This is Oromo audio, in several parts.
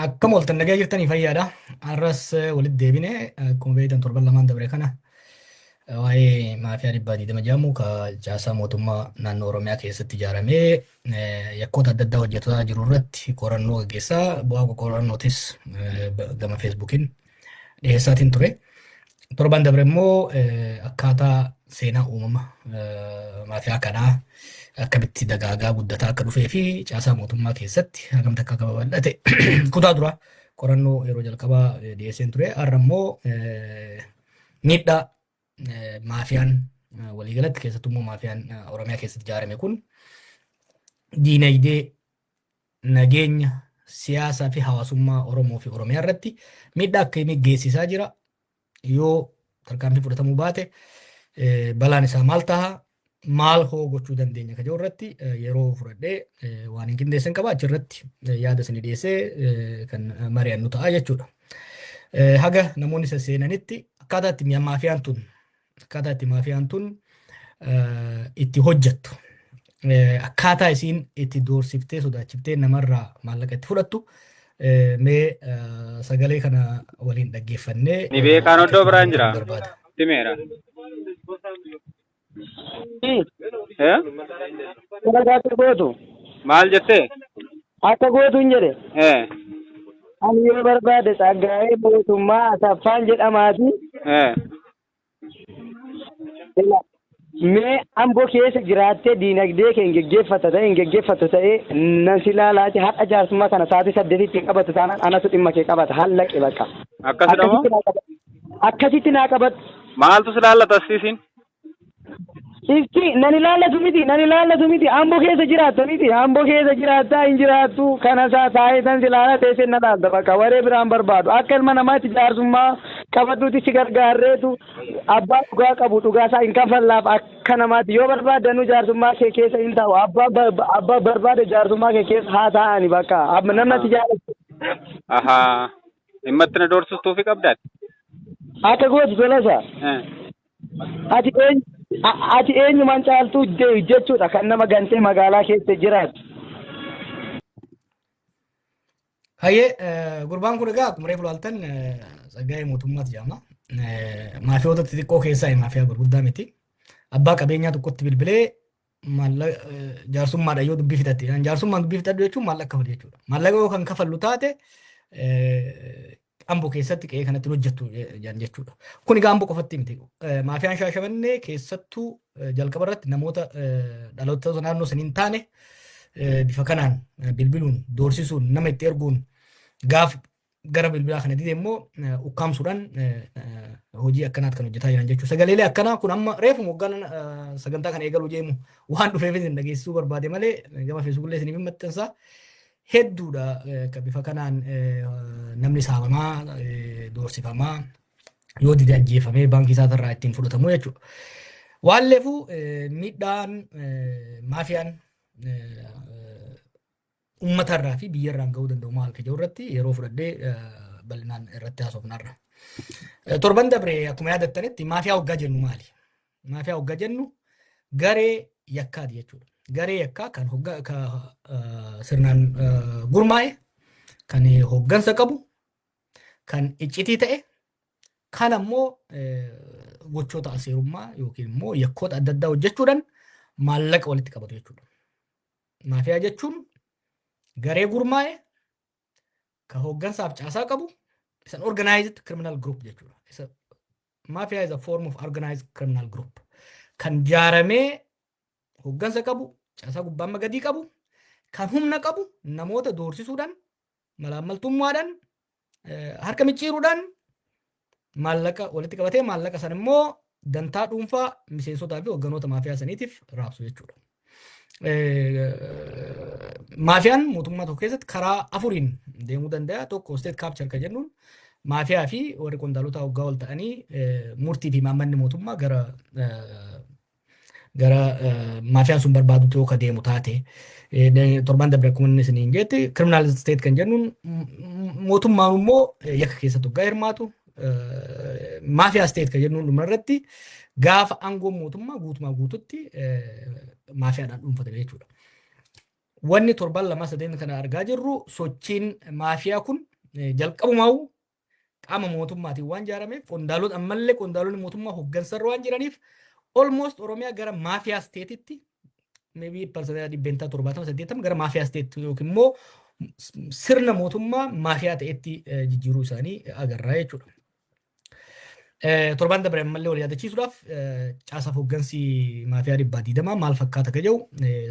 Akkam ooltan, nagaa jirtanii, fayyaadha. Har'as walitti deebine. Akkuma beektan torban lamaan dabre kana waa'ee maafiyaa 120 jedhamu ka caasaa mootummaa naannoo Oromiyaa keessatti ijaaramee yakkoota adda addaa hojjetaa jiru irratti qorannoo gaggeessaa, bu'aa qorannootis gama Feesbuukiin dhiyeessaatiin ture. Torban dabre immoo akkaataa seenaa uumama maafiyaa kanaa, akkamitti dagaagaa guddataa akka dhufee fi caasaa mootummaa keessatti hagam takka akka babal'ate kutaa dura qorannoo yeroo jalqabaa dhiyeesseen ture. Har'a immoo miidhaa maafiyaan waliigalatti, keessattuu immoo maafiyaan Oromiyaa keessatti ijaarame kun diinagdee, nageenya, siyaasaa fi hawaasummaa Oromoo fi Oromiyaa irratti miidhaa akkamii geessisaa jira? Yoo tarkaanfii fudhatamuu baate balaan isaa maal taha? Maal hoo gochuu dandeenya? Ka jedhu irratti yeroo fudhadhee waan hin qindeessan qaba. Achirratti yaada isinii dhiyeessee kan mari'annu ta'a jechuudha. Haga namoonni sesseenanitti akkaataa itti maafiyaan tun itti hojjettu, akkaataa isiin itti doorsiftee sodaachiftee namarraa maallaqa itti fudhattu mee sagalee kana waliin dhaggeeffannee Ni beekaan akka oddoo itti biraan jira. mari'annu barbaada. Timeera. Eh? Dalagaa gootu. Maal jettee? Akka gootu hin jedhe. Eh. Ani yoo barbaade Tsaggaa'ee Mootummaa Asaffaan jedhamaati. Eh. Mee Amboo keessa jiraattee diinagdee kee hin geggeeffata ta'e, hin geggeeffattu ta'e, nan si laalaati. Har'a jaarsummaa kana sa'aatii 8tti hin qabatu taanaan anatu dhimma kee qabata, hallaqe bakka. Akkasidha moo? Akkasitti naa qabatu. Akkasitti naa qabatu. Maaltu si laallata assiisin? Isti nan ilaallatu miti, nan ilaallatu miti. Amboo keessa jiraatta miti, Amboo keessa jiraattaa hin jiraattu? Kana isaa taa'ee tan si ilaala, teessee na laalta. Bakka waree biraan barbaadu, akka ilma namaatti jaarsummaa qabadhuuti si gargaarreetu. Abbaa dhugaa qabu dhugaa isaa hin kafallaaf. Akka namaatti yoo barbaaddanuu jaarsummaa kee keessa hin taa'u. Abbaa barbaade jaarsummaa kee keessa haa taa'ani. Bakka namni ati jaallattu. Ahaa. Dhimma itti na doorsistuufi qabdaati. Akka gootu, Tolasa. Eh. Ati eenyumaan caaltuu jechuudha kan nama gantee magaalaa keessa jiraatu. Hayyee, gurbaan kun egaa akkuma reefu ilaaltan Tsaggaayee Mootummaati jedhama. Maafiyoota xixiqqoo keessaa maafiyaa gurguddaa miti. Abbaa qabeenyaa tokkotti bilbilee maallaqa jaarsummaadha yoo dubbii fixatte. Jaarsummaan dubbii fixadhu jechuun maallaqa kafali jechuudha. Maallaqa yoo kan kafallu taate Amboo keessatti qe'ee kanatti hojjettu jedhan jechuudha. Kun egaa Amboo qofatti miti. Maafiyaan Shaashamannee keessattuu jalqaba irratti namoota dhaloota naannoo sanii hin taane bifa kanaan bilbiluun doorsisuun, nama itti erguun, gaaf gara bilbilaa kana dide immoo ukkaamsuudhaan hojii akkanaat kan hojjetaa jiran jechuudha. Sagaleelee akkanaa kun amma reefu moggaan sagantaa kana eegaluu jeemu waan dhufeef isin dhageessisuu barbaade malee gama Feesbuukillee isiniif hin maxxansa. Hedduudha kan bifa kanaan namni saamamaa, doorsifamaa, yoo dide ajjeefamee baankii isaatirraa ittiin fudhatamu jechuudha. Waan leefu miidhaan maafiyaan uummatarraa fi biyyarraan gahuu danda'u maal ka jedhu irratti yeroo fudhadhee bal'inaan irratti haasofnarra. Torban dabre akkuma yaadattanitti maafiyaa hoggaa jennu maali? Maafiyaa hoggaa jennu garee yakkaati jechuudha. Garee yakkaa kan hoggaa ka sirnaan gurmaa'e, kan hoggansa qabu, kan iccitii ta'e, kan ammoo gochoota alseerummaa yookiin immoo yakkoota adda addaa hojjechuudhaan maallaqa walitti qabatu jechuudha. Maafiyaa jechuun garee gurmaa'e ka hoggansaaf caasaa qabu, isa organized criminal group jechuudha. Isa mafia is a form of organized criminal group. Kan jaaramee hoggansa qabu, caasaa gubbaa amma gadii qabu, kan humna qabu, namoota doorsisuudhaan, malaammaltummaadhaan, harka micciiruudhaan maallaqa walitti qabatee maallaqa san immoo dantaa dhuunfaa miseensotaa fi hogganoota maafiyaa saniitiif raabsu jechuudha. Maafiyaan mootummaa tokko keessatti karaa afuriin deemuu danda'a. Tokko state capture kan jennuun maafiyaa fi warri qondaalota hoggaa ol ta'anii murtii fi imaammanni mootummaa gara maafiyaan sun barbaadutti yoo ka deemu taate, torban dabre akkuma inni isiniin jetti, criminal state kan jennuun mootummaan immoo yakka keessatti hoggaa hirmaatu, mafia state kan jennuun dhuma irratti gaafa aangoon mootummaa guutumaa guututti maafiyaadhaan dhuunfatame jechuudha. Wanni torban lama sadeen kana argaa jirru sochiin maafiyaa kun Jalqabumaa'u qaama mootummaatiin waan ijaarameef, qondaalota ammallee qondaalonni mootummaa hooggansarra waan jiraniif, almost Oromiyaa gara mafia stateitti, maybe 70% 80% gara mafia statetti yookiin immoo sirna mootummaa maafiyaa ta'etti jijjiiruu isaanii agarraa jechuudha. Torban dabre ammallee wal yaadachiisuudhaaf, caasaaf hooggansi maafiyaa 120 maal fakkaata ka jedhu,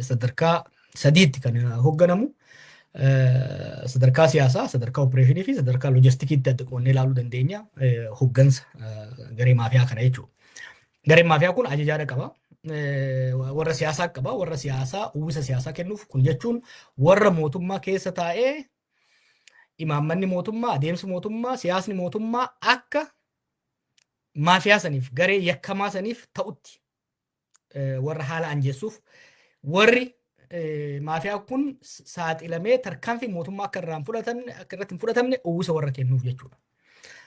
sadarkaa sadiitti kan hoogganamu. Sadarkaa siyaasaa, sadarkaa opereeshinii fi sadarkaa loojistikiitti adda qoonnee ilaaluu dandeenya hooggansa garee maafiyaa kana jechuudha. Gareen maafiyaa kun ajajaadha qaba. Warra siyaasaa qaba. Warra siyaasaa uwwisa siyaasaa kennuuf, kun jechuun warra mootummaa keessa taa'ee imaammanni mootummaa, adeemsi mootummaa, siyaasni mootummaa akka maafiyaa saniif, garee yakkamaa saniif ta'utti warra haala anjeessuuf, warri maafiyaa kun saaxilamee tarkaanfii mootummaa akka irraan fudhatamne, akka irratti hin fudhatamne uwwisa warra kennuuf jechuudha.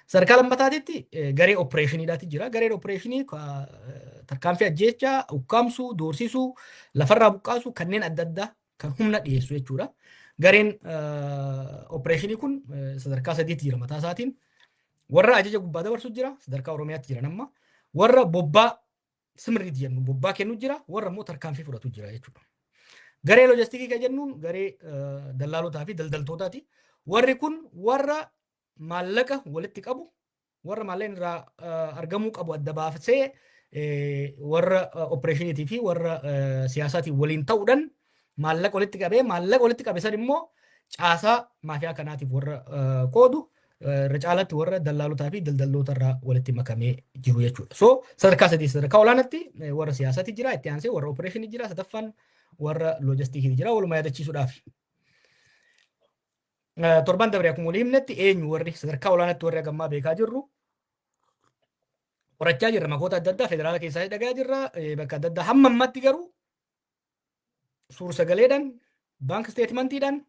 Sadarkaa lammataatitti garee opereeshiniidhaati jira. Gareen opereeshinii tarkaanfii ajjeechaa, ukkaamsuu, doorsisuu, lafarraa buqqaasuu, kanneen adda addaa kan humna dhiyeessu jechuudha. Gareen opereeshinii kun sadarkaa sadiitti jira mataa isaatiin. Warra ajaja gubbaa dabarsu jira, sadarkaa Oromiyaatti jiran amma. Warra bobbaa simriiti jennu bobbaa kennu jira, warra immoo tarkaanfii fudhatu jira jechuudha. Garee loojistikii kan jennuun garee dallaalotaa fi daldaltootaati. Warri kun warra maallaqa walitti qabu, warra maallaqni irraa argamuu qabu adda baasee, warra opereeshiniitii fi warra siyaasaatiin waliin ta'uudhaan maallaqa walitti qabee, maallaqa walitti qabe san immoo caasaa maafiyaa kanaatiif warra qoodu, irra caalatti warra dallaalotaa fi daldaltoota irraa walitti makamee jiru jechuudha. So sadarkaa sadii, sadarkaa olaanaatti warra siyaasaati jira, itti aansee warra opereeshinii jira, sadaffaan warra loojistiikii jira, walumaa yaadachiisuudhaaf. Torban dabre akkuma walii himnetti, eenyu warri sadarkaa olaanaatti warri hagammaa beekaa jirru, qorachaa jirra, makoota adda addaa federaala keessaa dhagaa jirra, bakka adda addaa. Hamma ammatti garuu suur sagaleedhaan, bank statementiidhaan,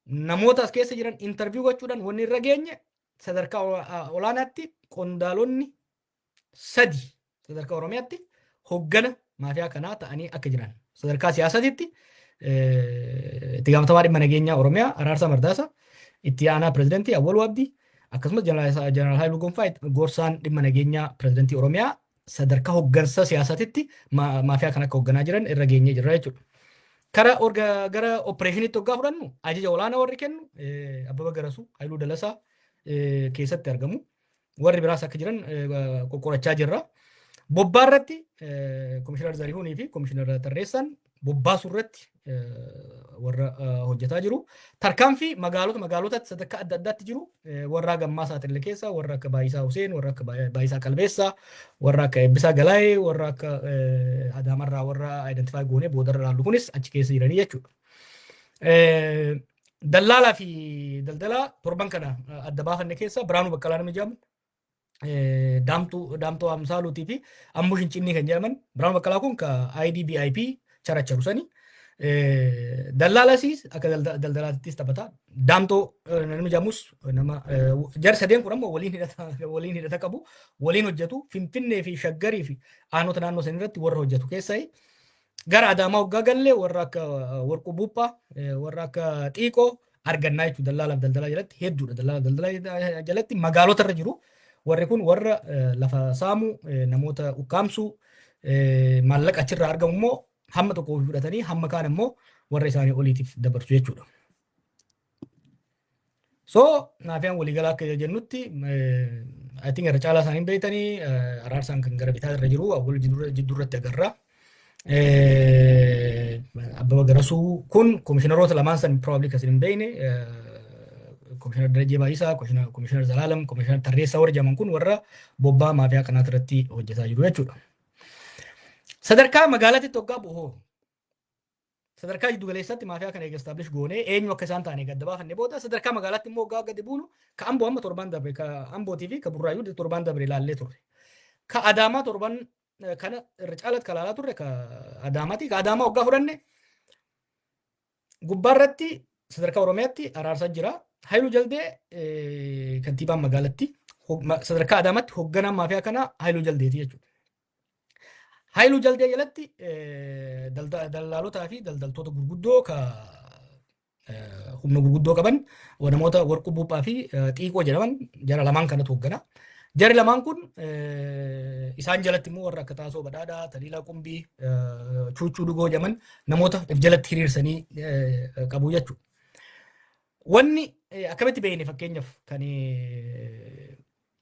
namoota as keessa jiran interview gochuudhaan wanni irra geenye, sadarkaa olaanaatti qondaalonni sadi sadarkaa Oromiyaatti hoggana maafiyaa kanaa ta'anii akka jiran. Sadarkaa siyaasatitti itti gaafatamaa dhimma nageenyaa Oromiyaa Araarsaa Mardaasaa, itti aanaa pirezidantii Awwaluu Abdii, akkasumas Jeneraal Haayiluu Gonfaa gorsaan dhimma nageenyaa pirezidantii Oromiyaa sadarkaa hoggansa siyaasatitti maafiyaa kan akka hogganaa jiran irra geenyee jirra jechuudha. Kara orga gara opereeshiniitti hoggaa fudhannu, ajaja olaanaa warri kennu Abbaba Garasuu, Haayiluu Dalasaa keessatti argamu. Warri biraas akka jiran qoqqorachaa jirra. Bobbaa irratti Komishinar Zarihuunii fi Komishinar Tarreessaan bobbaasuu irratti warra hojjetaa jiru. Tarkaanfii magaalota magaalotatti sadarkaa adda addaatti jiru warra gammaa saaxille keessa warra akka Baayisaa Huseen, warra akka Baayisaa Qalbeessaa, warra akka Eebbisaa Galaayee, warra akka Adaamarraa warra identify goonee boodarra ilaallu kunis achi keessa jiranii jechuudha. Dallaalaa fi daldalaa torban kana adda baafanne keessa Biraanuu Baqqalaa namni jedhamu, Daamtuu Daamtoo Amsaaluutii fi Ammoo Shincinnii kan jedhaman. Biraanuu Baqqalaa kun ka ID VIP characharu sani. Dallaalasiis akka daldalaattis taphata. Daamtoo namni jedhamus nama jar sadeen kun ammoo waliin hidhata qabu, waliin hojjetu. Finfinnee fi Shaggarii fi aanota naannoo san irratti warra hojjetu keessaa. Gara Adaamaa waggaa gallee warra akka Warquu Buuphaa, warra akka Xiiqoo argannaa jechuudha. Dallaalaaf daldalaa jalatti hedduudha. Dallaalaaf daldalaa jalatti magaalota irra jiru. Warri kun warra lafa saamuu, namoota ukkaamsuu, maallaqa achirraa argamu immoo hamma tokko ofii fudhatanii hamma kaan immoo warra isaanii oliitiif dabarsu jechuudha. So maafiyaan waliigalaa akka jennutti, I think irra caalaa isaanii beektanii, Araarsaan kan gara bitaa irra jiru, Awwal jidduu irratti agarra. Abbaba Garasuu kun komishinaroota lamaan san probably kan hin beekne, Komishinar Darajee Baayisaa, Komishinar Zalaalam, Komishinar Tarreessaa warra jedhaman kun warra bobbaa maafiyaa kanaa irratti hojjetaa jiru jechuudha. Sadarkaa magaalaatti hoggaa bu'oo, sadarkaa jiddu galeessatti maafiyaa kana eega establish goonee, eenyu akka isaan ta'an eega adda baafannee booda, sadarkaa magaalaatti immoo hoggaa gadi buunu, ka Amboo amma torban darbe, ka Ambootii fi ka Burraayyuu torban darbe ilaallee turre. Ka Adaamaa torban kana irra caalatti ka ilaalaa turre ka Adaamaati. Ka Adaamaa hoggaa fudhanne, gubbaarratti sadarkaa Oromiyaatti Araarsaa jira. Haayiluu Jaldee kantiibaan magaalatti, sadarkaa Adaamaatti hoogganaan maafiyaa kanaa Haayiluu Jaldeeti jechuudha. Haayiluu Jaldee jalatti dallaalotaa fi daldaltoota gurguddoo ka Humna gurguddoo qaban namoota Warquu Buuphaa fi Xiiqoo jedhaman jara lamaan kanatu hooggana. Jarri lamaan kun isaan jalatti immoo warra akka Taasoo Badhaadhaa, Taliilaa Qumbii, Cuuccuu Dhugoo jedhaman namoota of jalatti hiriirsanii qabu jechuudha. Wanni akkamitti beekne, fakkeenyaaf kan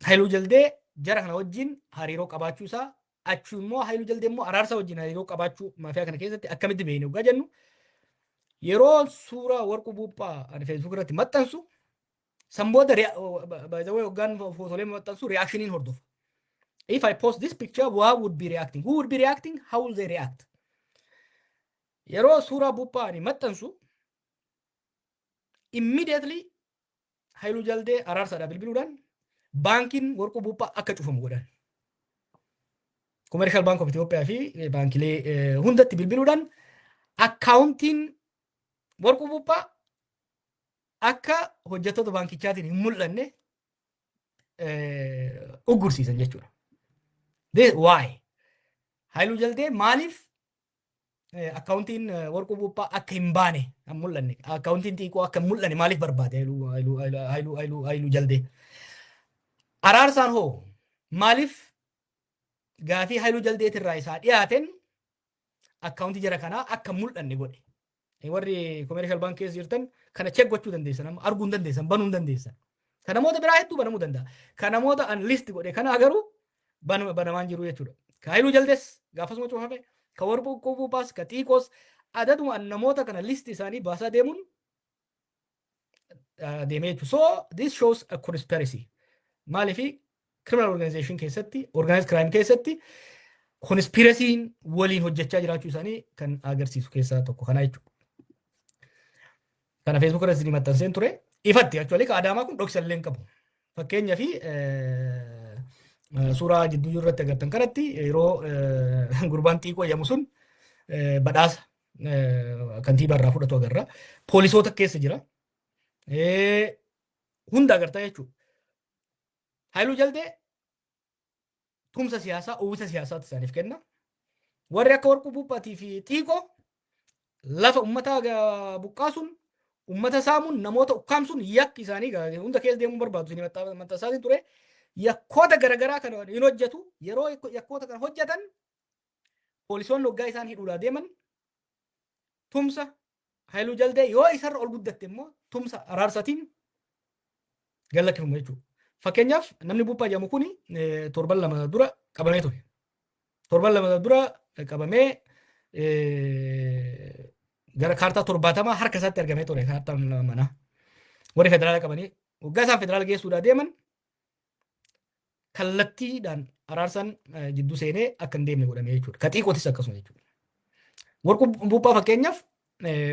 Haayiluu Jaldee jara kana wajjin hariiroo qabaachuu isaa, achi immoo Haayiluu Jaldee immoo Araarsa wajjin hariiroo qabaachuu maafiyaa kana keessatti akkamitti beekne dhugaa jennu, yeroo suuraa Warquu Buuphaa ani Facebook irratti maxxansu san booda, by the way, hoggaan footolee maxxansu reactioniin hordofa. If I post this picture, what would be reacting? Who would be reacting? How will they react? Yeroo suuraa Buuphaa ani maxxansu immediately Haayiluu Jaldee Araarsaadhaa bilbiluudhaan baankiin Warquu Buuphaa akka cufamu godhan. Commercial Bank of Ethiopia fi baankilee hundatti bilbiluudhaan akkaawuntiin Warquu Buuphaa akka hojjettoota baankichaatiin hin mul'anne uggursiisan jechuudha. Why? Haayiluu Jaldee maaliif akkaawuntiin Warquu Buuphaa akka hin baane, hin mul'anne, akkaawuntiin Xiiqoo akka hin mul'anne maaliif barbaade Haayiluu Jaldee? Araarsaan hoo maaliif gaafii Haayiluu Jaldeetirraa isaa dhiyaateen akkaawuntii jara kanaa akka hin mul'anne godhe? Warri Commercial Bank keessa jirtan kana check gochuu dandeessan, amma arguu hin dandeessan, banuu hin dandeessan. Kan namoota biraa hedduu banamuu danda'a. Kan namoota an list godhe kana garuu banamaan jiru jechuudha. Ka Haayiluu Jaldees gaafasuma cufame, ka Warquu Buuphaas, ka Xiiqoos adaduma an namoota kana list isaanii baasaa deemuun deemee jechuudha. So this shows a conspiracy. Maaliifi criminal organization keessatti, organized crime keessatti conspiracy'n waliin hojjechaa jiraachuu isaanii kan agarsiisu keessaa tokko kana jechuudha. Kana Facebook irratti isin maxxanseen ture. Ifatti actually ka Adaamaa kun dhoksa illee hin qabu. Fakkeenyaa fi suuraa jidduu irratti agartan kanatti yeroo gurbaan Xiiqoo jedhamu sun badhaasa kantiibaa irraa fudhatu agarra. Poolisoota keessa jira. Hunda agartaa jechuudha. Haayiluu Jaldee tumsa siyaasaa, uwwisa siyaasaatti isaaniif kenna. Warri akka Warquu Buuphaatii fi Xiiqoo lafa uummataa buqqaasuun, uummata saamuun, namoota ukkaamsuun yakki isaanii hunda keessa deemuu barbaadu isin maxxansaatiin ture. Yakkoota garaagaraa kana hin hojjetu. Yeroo yakkoota kana hojjetan poolisoonni waggaa isaan hidhuudhaa deeman tumsa Haayiluu Jaldee, yoo isarra ol guddatte immoo tumsa Araarsatiin gallakkifamu jechuudha. Fakkeenyaaf namni Buuphaa jedhamu kuni torban 2 dura qabamee ture. Torban 2 dura qabamee gara kaartaa 70 harka isaatti argamee ture kaartaan manaa. Warri federaala qabanii waggaa isaan federaala geessuudhaa deeman kallattiidhaan Araarsaan jidduu seenee akka hin deemne godhamee jechuudha. Ka Xiiqootis akkasuma jechuudha. Warquu Buuphaa fakkeenyaaf,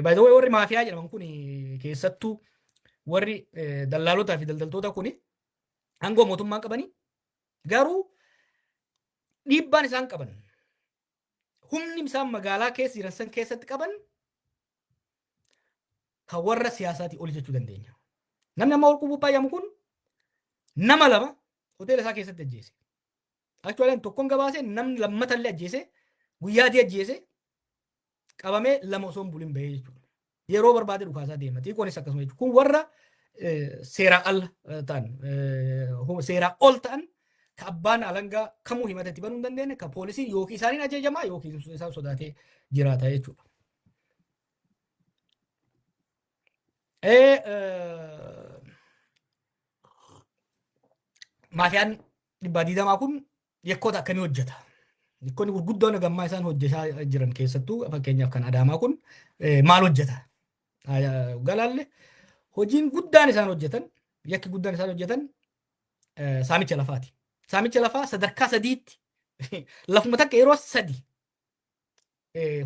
by the way, warri maafiyaa jedhaman kun, keessattuu warri dallaalotaa fi daldaltoota kun, aangoo mootummaa qabanii garuu dhiibbaan isaan qaban, humni isaan magaalaa keessa jiran san keessatti qaban kan warra siyaasaatii ol jechuu dandeenya. Namni amma Warquu Buuphaa jedhamu kun nama lama hoteela isaa keessatti ajjeese. Actually tokkoon gabaasee, namni lammatallee ajjeese, guyyaa adii ajjeese, qabamee lama osoo hin bulin bahee jechuudha. Yeroo barbaade dhukaasaa deema. Xiiqoonis akkasuma jechuudha. Kun warra seeraa al ta'an, seeraa ol ta'an, ka abbaan alangaa kamuu himata itti banuu hin dandeenye, ka poolisiin yookiin isaaniin ajajamaa yookiin isaan sodaatee jiraata jechuudha. Maafiyaan 120 kun yakkoota akkamii hojjeta? Yakkoonni gurguddoon gammaa isaan hojjechaa jiran, keessattuu fakkeenyaaf kan Adaamaa kun maal hojjeta? Galaalle hojiin guddaan isaan hojjetan, yakki guddaan isaan hojjetan saamicha lafaati. Saamicha lafaa sadarkaa sadiitti lafuma takka yeroo sadi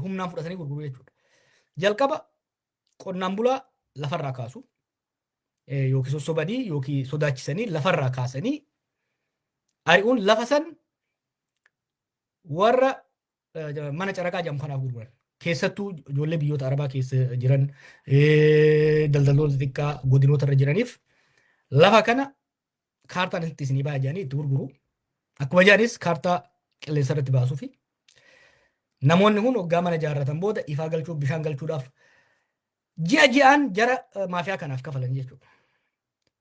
humnaan fudhatanii gurguruu jechuudha. Jalqaba qonnaan bulaa lafarraa kaasu, yookiin sossobanii yookiin sodaachisanii lafarraa kaasanii ari'uun lafa san warra mana caraqaa jedhamu kanaaf gurguran. Keessattuu ijoollee biyyoota Arabaa keessa jiran, daldaltoota xixiqqaa godinoota irra jiraniif lafa kana kaartaan itti isinii ba'a jedhanii itti gurguru. Akkuma jedhanis kaartaa qilleensa irratti baasuu fi namoonni kun waggaa mana ijaarratan booda ifaa galchuuf, bishaan galchuudhaaf Ji'a ji'aan jara maafiyaa kanaaf kafalan jechuudha.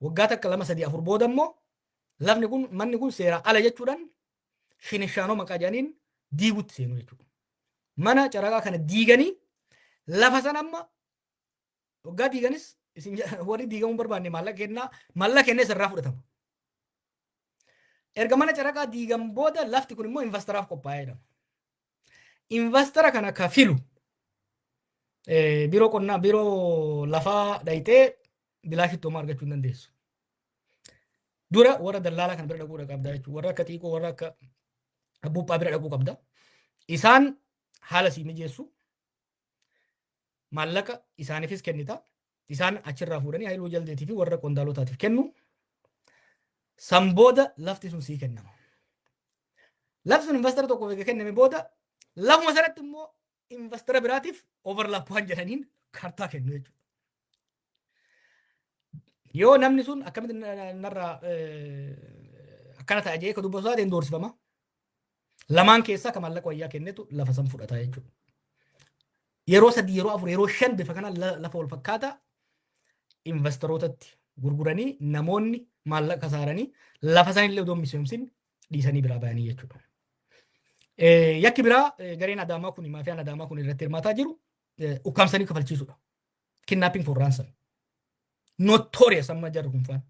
Waggaa takka, lama, sadii, afur booda immoo lafni kun, manni kun seeraa ala jechuudhaan shinishaanoo maqaa jedhaniin diigutti seenu jechuudha. Mana caraqaa kana diiganii lafa sana amma waggaa diiganis isin warri diigamuu barbaanne maallaqa kennaa, maallaqa kennee sirraa fudhatama. Erga mana caraqaa diigan booda lafti kun immoo investaraaf qophaa'ee jedhama. Investara kana ka filu biiroo qonnaa, biiroo lafaa dhayitee bilaashitti homaa argachuu hin dandeessu. Dura warra dallaalaa kana bira dhaquu qabda jechuudha. Warra akka xiiqoo, warra akka buuphaa bira dhaquu qabda. Isaan haala sii mijeessu. Maallaqa isaaniifis kennita. Isaan achirraa fuudhanii Haayiluu Jaldeetii fi warra qondaalotaatiif kennu. San booda lafti sun sii kennama. Lafti sun investara tokkoof eega kenname booda lafuma sanatti immoo investara biraatiif overlap waan jedhaniin kaartaa kennu jechuudha. Yoo namni sun akkamitti narraa akkana ta'a jedhee ka dubbatu taate hin doorsifama. Lamaan keessaa ka maallaqa wayyaa kennetu lafa san fudhata jechuudha. Yeroo sadii, yeroo afur, yeroo shan bifa kanaan lafa wal fakkaataa investorootatti gurguranii namoonni maallaqa kasaaranii lafa sanillee odoo hin misoomsin dhiisanii biraa bayanii jechuudha. Yakki biraa gareen Adaamaa kun, maafiyaan Adaamaa kun irratti hirmaataa jiru ukkaamsanii kafalchiisuudha. Kidnapping for ransom. Notorious amma jarri kun faan.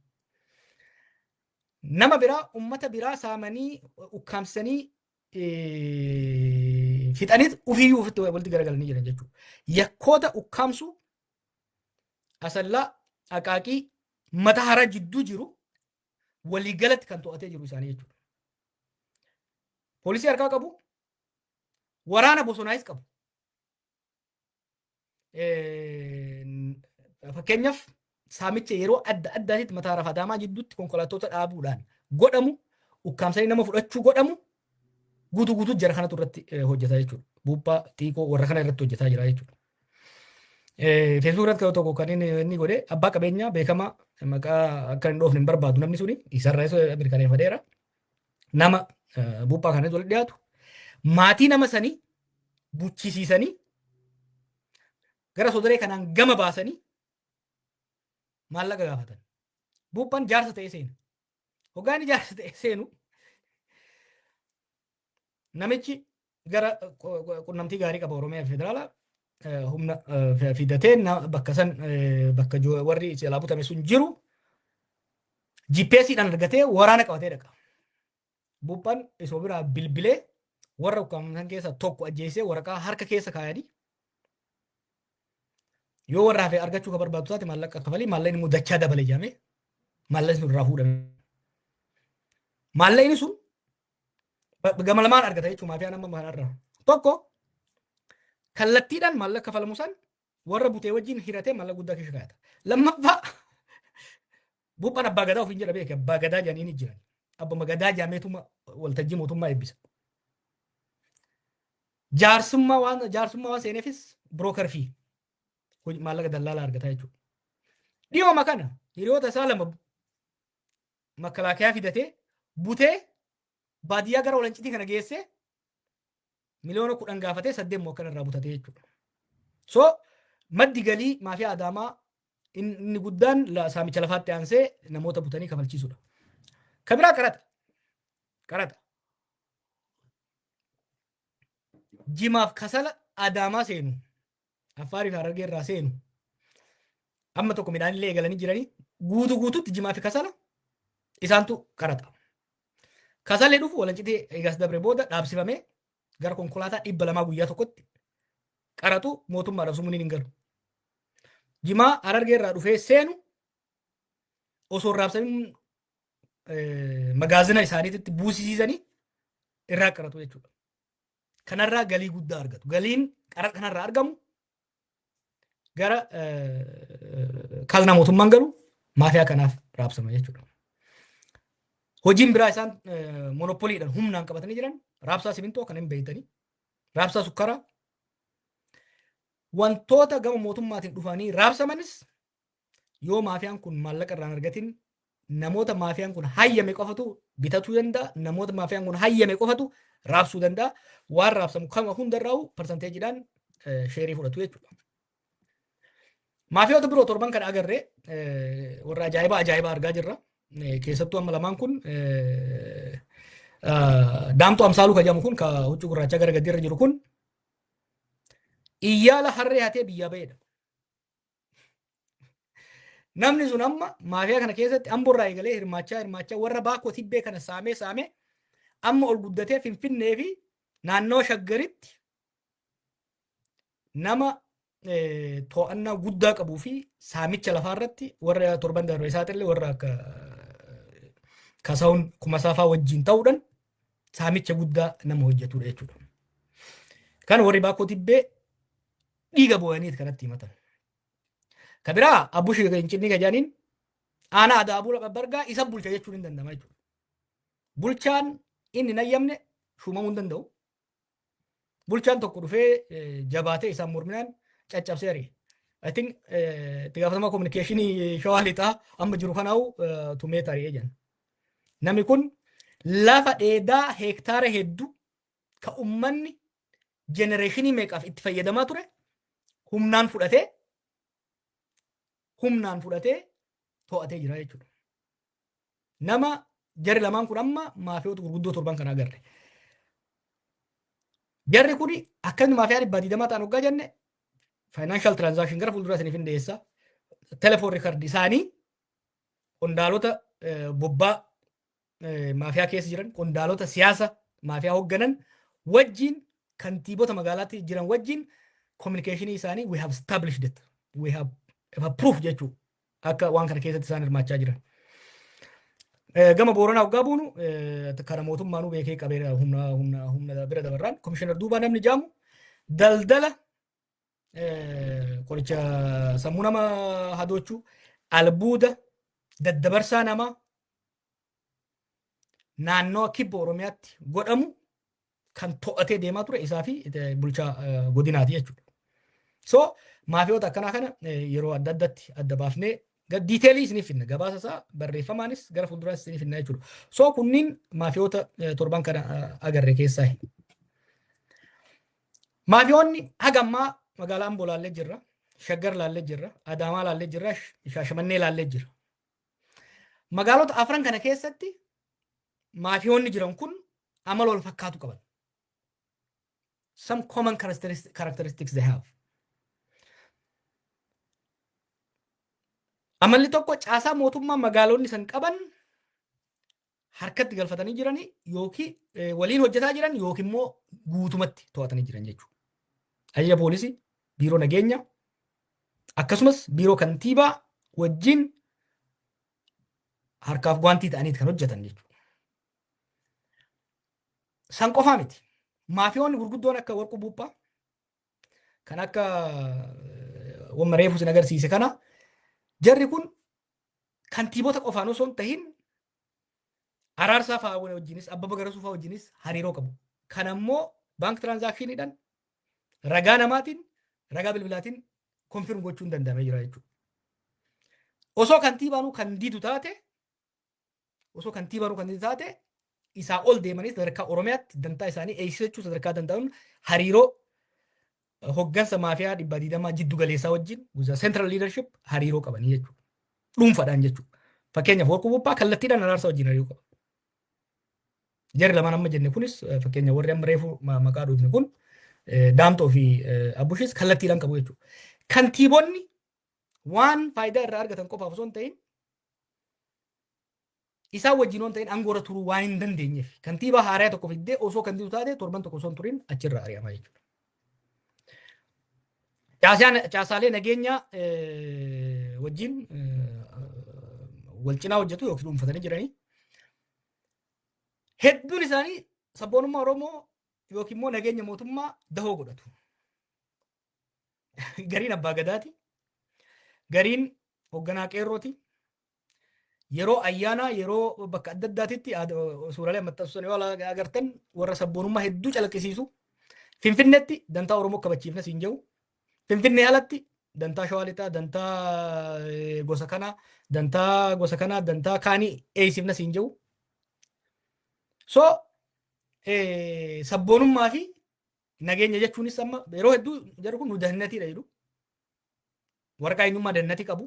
Nama biraa, ummata biraa saamanii, ukkaamsanii fixaniit ofiiyyuu ofitti walitti garagalanii jiran jechuudha. Yakkoota ukkaamsuu Asallaa, Aqaaqii, Mata Hara jidduu jiru waliigalatti kan to'atee jiru isaanii jechuudha. Poolisii harkaa qabu, waraana bosonaayis qabu. Fakkeenyaaf, saamicha yeroo adda addaatitti Mataa Hara Adaamaa jidduutti konkolaattota dhaabuudhaan godhamu, ukkaamsanii nama fudhachuu godhamu guutuu guutuu jara kanatu irratti hojjetaa jechuudha. Buuphaa, xiiqoo, warra kana irratti hojjetaa jira jechuudha. Feesbuuk irratti tokko kan inni godhe abbaa qabeenyaa beekamaa, maqaa akka hin dhoofne hin barbaadu, namni suni isarraa isa mirkaneeffateera. Nama buuphaa kanatti walitti dhiyaatu maatii nama sanii buchisiisanii gara sodaree kanaan gama baasanii maallaqa gaafatan. Buuphaan jaarsa ta'ee seena. Hoggaa inni jaarsa ta'ee seenu namichi gara qunnamtii gaarii qaba Oromiyaa fi federaalaa humna fidatee bakka san, bakka warri jalaa butame sun jiru GPSdhaan argatee waraana qabatee dhaqa. Buuphaan isoo biraa bilbilee warra ukkaamsan keessaa tokko ajjeesee waraqaa harka keessa kaayanii, yoo warra hafe argachuu ka barbaadu taate maallaqa kafalii, maallaqni immoo dachaa dabale jedhamee maallaqni sun irraa fuudhame. Maallaqni sun gama lamaan argata jechuudha maafiyaan amma kanarraa. Tokko, kallattiidhaan maallaqa kafalamu san warra butee wajjin hiratee maallaqa guddaa keessa kaayata. Lammaffaa, buuphaan abbaa gadaa ofiin jedha beeke, abbaa gadaa jedhanii ni jiran. Abbuma gadaa jedhameetuma waltajjii mootummaa eebbisa. Jaarsummaa waan seeneefis broker fee maallaqa dallaalaa argataa jechuudha. Dhiyooma kana hiriyoota isaa lama makalaakiyaa fidatee butee baadiyyaa gara Walancitii kana geessee 10 miliyoona gaafatee saddeet immoo akkana irraa butatee jechuudha. So maddi galii maafiyaa Adaamaa inni guddaan saamicha lafaatti aansee namoota butanii kafalchiisudha. Kan biraa qaraxa. Qaraxa. Jimaaf kasala Adaamaa seenu, Affaarii fi Harargee irraa seenu, amma tokko midhaan illee eegalanii jiranii, guutuu guutuutti jimaa fi kasala isaantu qaraxa. Kasalli dhufu Walancitii eegas dabre booda dhaabsifamee gara konkolaataa 200 guyyaa tokkotti qaraxu mootummaadhaaf sumuuniin hin galu. Jimaa Harargee irraa dhufee seenu osoo hin raabsamin magaazina isaaniitti buusisiisanii irraa qaraxu jechuudha. Kanarraa galii guddaa argatu. Galiin qaraxa kanarraa argamu gara kaznaa mootummaan galu, maafiyaa kanaaf raabsama jechuudha. Hojiin biraa isaan monopoliidhaan humnaan qabatanii jiran raabsaa simintoo kan hin beektanii, raabsaa sukkaraa, wantoota gama mootummaatiin dhufanii raabsamanis yoo maafiyaan kun maallaqa irraa hin argatin namoota maafiyaan kun hayyame qofatu bitatuu danda'a, namoota maafiyaan kun hayyame qofatu raabsuu danda'a. Waan raabsamu kama hundarraa'u percentageiidhaan share fudhatu jechuudha. Maafiyoota biroo torban kana agarree warra ajaa'ibaa ajaa'ibaa argaa jirra. Keessattuu amma lamaan kun, Daamxoo Amsaaluu kan jedhamu kun, ka huccuu gurraachaa gara gadiirra jiru kun, iyyaala harree hatee biyyaa ba'edha. Namni sun amma maafiyaa kana keessatti Amboorraa eegalee hirmaachaa hirmaachaa, warra Baakoo Tibbee kana saamee saamee, amma ol guddatee Finfinnee fi naannoo Shaggaritti nama to'annaa guddaa qabuu fi saamicha lafaa irratti warra torban darbe isaatillee warra akka Kasaawun Kumasaafaa wajjin ta'uudhaan saamicha guddaa nama hojjetudha jechuudha. Kan warri Baakoo Tibbee dhiiga boo'aniit kanatti himatan. Ka biraa Abbushii Hincinni Gajaaniin aanaa Adaabuu Bargaa isa bulcha jechuun hin danda'ama jechuudha. Bulchaan inni hin ayyamne shuumamuu hin danda'u. Bulchaan tokko dhufee jabaatee isaan morminaan caccabsee ari'e. I think itti gaafatamaa communication Shawaa Lixaa amma jiru kanaa'u tumee ari'ee jiran. Namni kun lafa dheedaa heektaara hedduu ka ummanni generation meeqaaf itti fayyadamaa ture humnaan fudhatee to'atee jira jechuudha. Nama jarri lamaan kun amma maafiyoota gurguddoo torban kana agarre. Jarri kun akkamitti maafiyaa 120 ta'an hoggaa jenne, financial transaction gara fuulduraa isiniif hin dhiyeessa. Telephone record isaanii, qondaalota bobbaa maafiyaa keessa jiran, qondaalota siyaasa maafiyaa hoogganan wajjin, kantiibota magaalaatti jiran wajjin communication isaanii we have established it. We have a proof jechuu akka waan kana keessatti isaan hirmaachaa jiran. Gama Booranaa hoggaa buunu, kana mootummaanuu beekee qabee humna bira dabarraan, komishinar Duubaa namni jaamu daldala qoricha sammuu nama hadoochuu, albuuda daddabarsaa namaa naannoo kibba Oromiyaatti godhamu kan to'atee deemaa ture isaa fi bulchaa godinaati jechuudha. So maafiyoota akkanaa kana yeroo adda addaatti adda baafnee detail isiniif finna, gabaasa isaa barreeffamaanis gara fuulduraas isiniif finna jechuudha. So kunniin maafiyoota torban kana agarre keessaa. Maafiyoonni haga ammaa magaalaa Amboo laallee jirra, Shaggar laallee jirra, Adaamaa laallee jirra, Shaashamannee laallee jira. Magaalota afran kana keessatti maafiyoonni jiran kun amala wal fakkaatu qaban. Some common characteristics they have. Amalli tokko, caasaa mootummaa magaalonni san qaban harkatti galfatanii jiranii yookiin waliin hojjetaa jiran yookiin immoo guutumatti to'atanii jiran jechuudha. Ajaja poolisii, biiroo nageenya, akkasumas biiroo kantiibaa wajjin harkaaf gwaantii ta'anii kan hojjetan jechuudha. San qofaa miti. Maafiyoonni gurguddoon akka Warquu Buuphaa, kan akka wamma reefu sin agarsiise kana, jarri kun kantiibota qofaan osoo hin tahin Araarsaa fa'aa wajjinis, Abbaba Garasuu fa'aa wajjinis hariiroo qabu. Kan ammoo bank transactioniidhaan, ragaa namaatiin, ragaa bilbilaatiin confirm gochuun danda'amee jira jechuudha. Osoo kantiibaanuu kan didu taate, osoo kantiibaanuu kan didu taate, isaa ol deemanii sadarkaa Oromiyaatti dantaa isaanii eegsisachuu sadarkaa danda'uun hariiroo hoggansa maafiyaa 120 jiddu galeessaa wajjin, central leadership, hariiroo qabanii jechuudha. Dhuunfaadhaan jechuudha. Fakkeenyaaf Warquu Buuphaa kallattiidhaan Araarsaa wajjin hariiroo qaba. Jarri lamaan amma jenne kunis, fakkeenya warri amma reefu maqaa dhuufne kun, Daamxoo fi Abbushis kallattiidhaan qabu jechuudha. Kantiibonni waan faayidaa irraa argatan qofaaf osoo hin ta'in, isaan wajjin waan ta'in aangoo turuu waan hin dandeenyeef, kantiibaa haaraa tokko fiddee osoo kantiibaa taate torban tokko osoo hin turin achirraa ari'ama jechuudha. Caasaalee nageenyaa wajjin wal cinaa hojjetu yookiin dhuunfatanii jiranii. Hedduun isaanii sabboonummaa Oromoo yookiin immoo nageenya mootummaa dahoo godhatu. Gariin abbaa gadaati. Gariin hoogganaa qeerrooti. Yeroo ayyaanaa, yeroo bakka adda addaatitti suuraalee maxxansuun yoo agartan, warra sabboonummaa hedduu calaqqisiisu. Finfinneetti dantaa Oromoo kabachiifna siin jedhu. Finfinnee alatti dantaa Shawaa Lixaa, dantaa gosa kanaa, dantaa gosa kanaa, dantaa kaanii eeysifna siin jedhu. So sabboonummaa fi nageenya jechuunis amma yeroo hedduu jarri kun nu dahannatiidha jedhu. Waraqaa eenyummaa dannati qabu.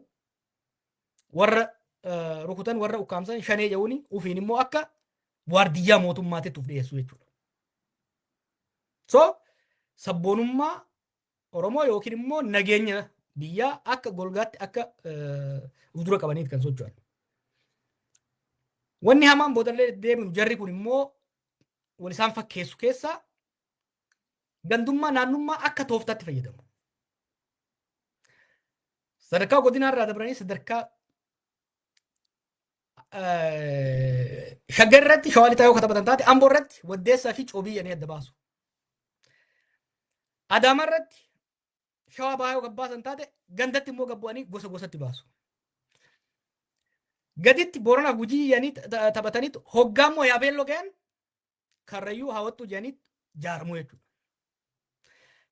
Warra rukutan, warra ukkaamsan shanee jedhuuni, ufiin immoo akka waardiyyaa mootummaatitti uf dhiyeessu jechuudha. So sabboonummaa Oromoo yookiin immoo nageenya biyyaa akka golgaatti akka uf dura qabaniif kan socho'an. Wanni hamaan boodallee deeminu, jarri kun immoo wal isaan fakkeessu keessaa gandummaa naannummaa akka tooftaatti fayyadamu. Sadarkaa godinaa irraa dabranii sadarkaa Shaggar irratti Shawaa Lixaa yoo taphatan taate, Amboo irratti Waddeessaa fi Coobii jedhanii adda baasu. Adaamaa irratti Shawaa Bahaa yoo gabbaasan taate, gandatti immoo gabbu'anii gosa gosatti baasu. Gaditti Booranaaf Gujii jedhanii taphataniitu hoggaa immoo Yaabeelloo gahan Karrayyuu Hawattuu jedhanii jaaramuu jechuudha.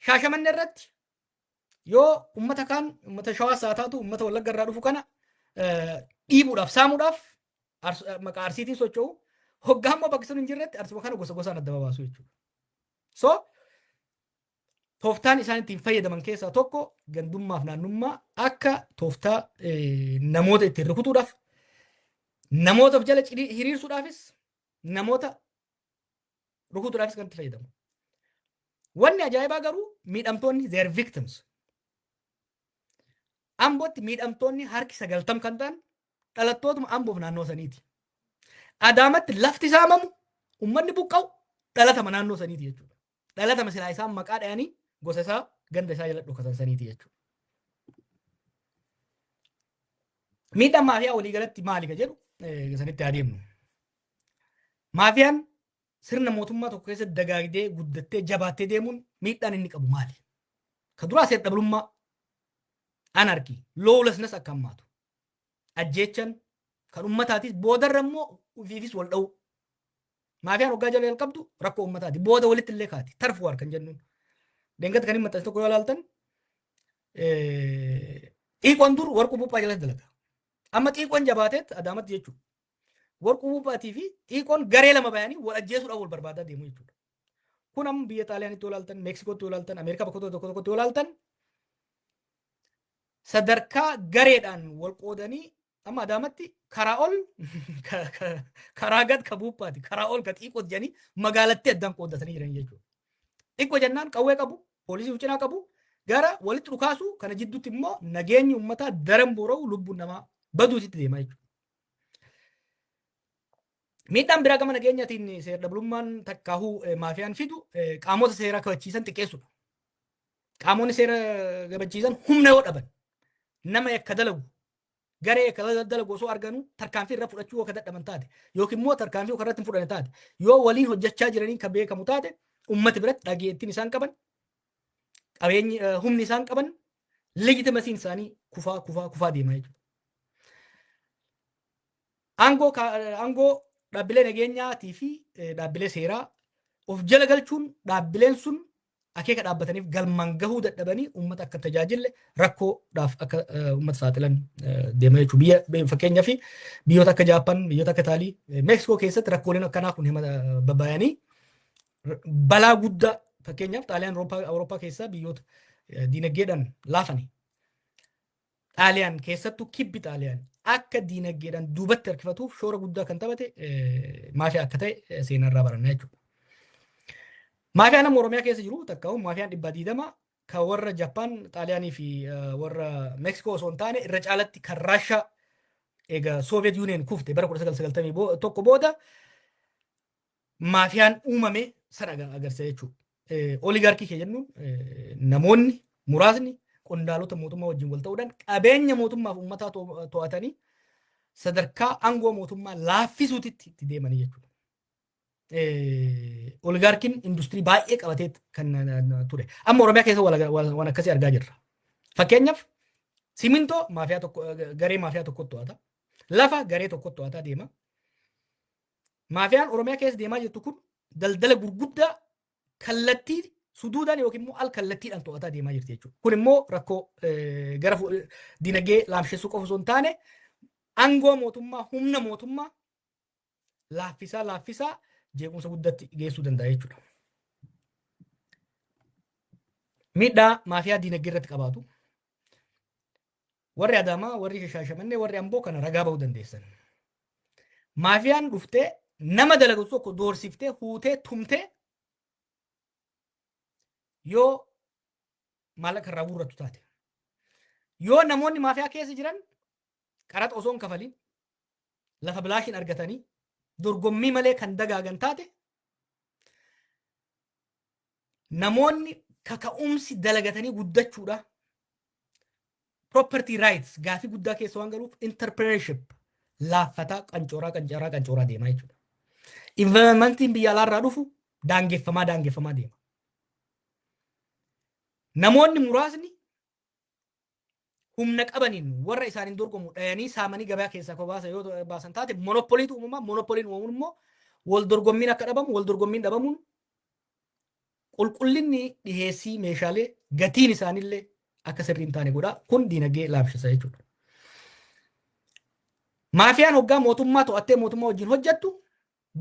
Shaashamannee irratti yoo ummata kaan, ummata Shawaas haa taatu, ummata Wallagga irraa dhufu kana dhiibuudhaaf, saamuudhaaf maqaa Arsiitiin socho'u. Hoggaa immoo bakki sun hin jirretti Arsuma kana gosa gosaan adda babaasu jechuudha. So tooftaan isaan ittiin fayyadaman keessaa tokko gandummaaf naannummaa akka tooftaa namoota ittiin rukutuudhaaf, namoota of jala hiriirsuudhaafis, namoota rukutuudhaafis kan itti fayyadamu. Wanni ajaa'ibaa garuu miidhamtoonni, they are victims. Ambootti miidhamtoonni harki 90 kan ta'an dhalattootuma Amboof naannoo saniiti. Adaamatti lafti saamamu, uummanni buqqa'u dhalatama naannoo saniiti jechuudha. Dhalatama silaa isaan maqaa dhayanii gosa isaa, ganda isaa jala dhokatan saniiti jechuudha. Miidhaan maafiyaa waliigalatti maali ka jedhu sanitti adeemnu. Maafiyaan sirna mootummaa tokko keessatti dagaagdee, guddattee, jabaattee deemuun miidhaan inni qabu maali? Ka duraa seer-dhablummaa, anarchy, lawlessness akka hammaatu. Ajjeechan kan ummataatis, boodarra immoo ofiifis wal dha'u. Maafiyaan hoggaa jala jalqabdu rakkoo ummataati. Booda walitti illee kaati. Turf war kan jennuun. Deengatti kan hin maxxanse tokko yoo ilaaltan, xiiqoon dur Warquu Buuphaa jalatti dalaga. Amma xiiqoon jabaateet Adaamatti jechuudha. Warquu Buuphaatii fi xiiqoon garee lama bayanii wal ajjeesuudhaaf wal barbaadaa deemu jechuudha. Kun amma biyya Xaaliyaanitti yoo ilaaltan, Meeksikootti yoo ilaaltan, Ameerikaa bakka tokko tokkotti yoo ilaaltan, sadarkaa gareedhaan wal qoodanii amma Adaamatti karaa ol, karaa gad ka Buuphaati, karaa ol ka xiiqooti jedhanii magaalattii addaan qooddatanii jiran jechuudha. Xiqqoo jennaan qawwee qabu, poolisii cinaa qabu, gara walitti dhukaasu kana jidduutti immoo nageenyi uummataa daran boora'u, lubbuun namaa baduutitti deema jechuudha. Miidhaan biraa gama nageenyaatiin seer-dhablummaan takkaahuu maafiyaan fidu qaamota seeraa kabachiisan xiqqeessudha. Qaamonni seera kabachiisan humna yoo dhaban, nama yakka dalagu, garee yakka dalagu osoo arganuu tarkaanfii irra fudhachuu yoo ka dadhaban taate, yookiin immoo tarkaanfii yoo irratti hin fudhanne taate, yoo waliin hojjechaa jiranii kan beekamu taate, ummati biratti dhageettiin isaan qaban, qabeenyi, humni isaan qaban, legitimacyn isaanii kufaa kufaa kufaa deema jechuudha. Aangoo dhaabbilee nageenyaatii fi dhaabbilee seeraa of jala galchuun dhaabbileen sun akeeka dhaabbataniif galmaan gahuu dadhabanii uummata akka tajaajille rakkoodhaaf akka uummata saaxilan deema jechuudha. Biyya fakkeenyaaf biyyoota akka Jaappaan, biyyoota akka Itaalii, Meeksikoo keessatti rakkooleen akkanaa kun babbayanii balaa guddaa, fakkeenyaaf Xaaliyaan Awurooppaa keessaa biyyoota diinagdeedhaan laafani. Xaaliyaan, keessattuu kibbi Xaaliyaan akka diinagdeedhaan duubatti harkifatuuf shoora guddaa kan taphate maafiyaa akka ta'e seenarraa baranna jechuudha. Maafiyaan amma Oromiyaa keessa jiru takka maafiyaan 120 kan warra Jappaan, Xaaliyaanii fi warra Meeksikoo osoo hin taane, irra caalatti kan Raashaa egaa Soviet Union kufte bara 1991 booda maafiyaan uumame sana agarsiisa jechuudha. Oligarchy kee jennuun namoonni muraasni qondaalota mootummaa wajjin wal ta'uudhaan qabeenya mootummaaf uummataa to'atanii sadarkaa aangoo mootummaa laaffisuutitti itti deemanii jechuudha. Oligarchyn industirii baay'ee qabatee kan ture. Amma Oromiyaa keessa waan akkasii argaa jirra. Fakkeenyaaf simintoo maafiyaa tokko, garee maafiyaa tokkotti to'ata. Lafa garee tokkotti to'ataa deema. Maafiyaan Oromiyaa keessa deemaa jirtu kun daldala gurguddaa kallattii suduudhaan yookiin immoo al kallattiidhaan to'ataa deemaa jirti jechuudha. Kun immoo rakkoo gara dinagdee laamshessuu qofa osoo hin taane, aangoo mootummaa, humna mootummaa laaffisaa laaffisaa jeequmsa guddatti geessuu danda'a jechuudha. Miidhaa maafiyaa dinagdee irratti qabaatu. Warri Adaamaa, warri Shaashamannee, warri Amboo kana ragaa ba'uu dandeessan. Maafiyaan dhuftee nama dalagu tokko doorsiftee, huutee, tumtee yoo maallaqa irraa guurrattu taate. Yoo namoonni maafiyaa keessa jiran qaraxa osoo hin kafalin lafa bilaashiin argatanii dorgommii malee kan dagaagan taate, namoonni kaka'umsi dalagatanii guddachuudha property rights gaafii guddaa keessa waan galuuf entrepreneurship laaffataa, qancooraa qancooraa qancooraa deemaa jechuudha. Investmentiin biyya alaarraa dhufu daangeffamaa daangeffamaa deema. Namoonni muraasni humna qabaniin warra isaaniin dorgomu dhayanii saamanii gabaa keessaa akka baasan yoo baasan taate, monopoliitu uumama. Monopoliin uumamuun immoo wal dorgommiin akka dhabamu, wal dorgommiin dhabamuun qulqullinni dhiheessii meeshaalee, gatiin isaaniillee akka sirrii hin taane godha. Kun diinagdee laamshisa jechuudha. Maafiyaan hoggaa mootummaa to'attee mootummaa wajjin hojjettu,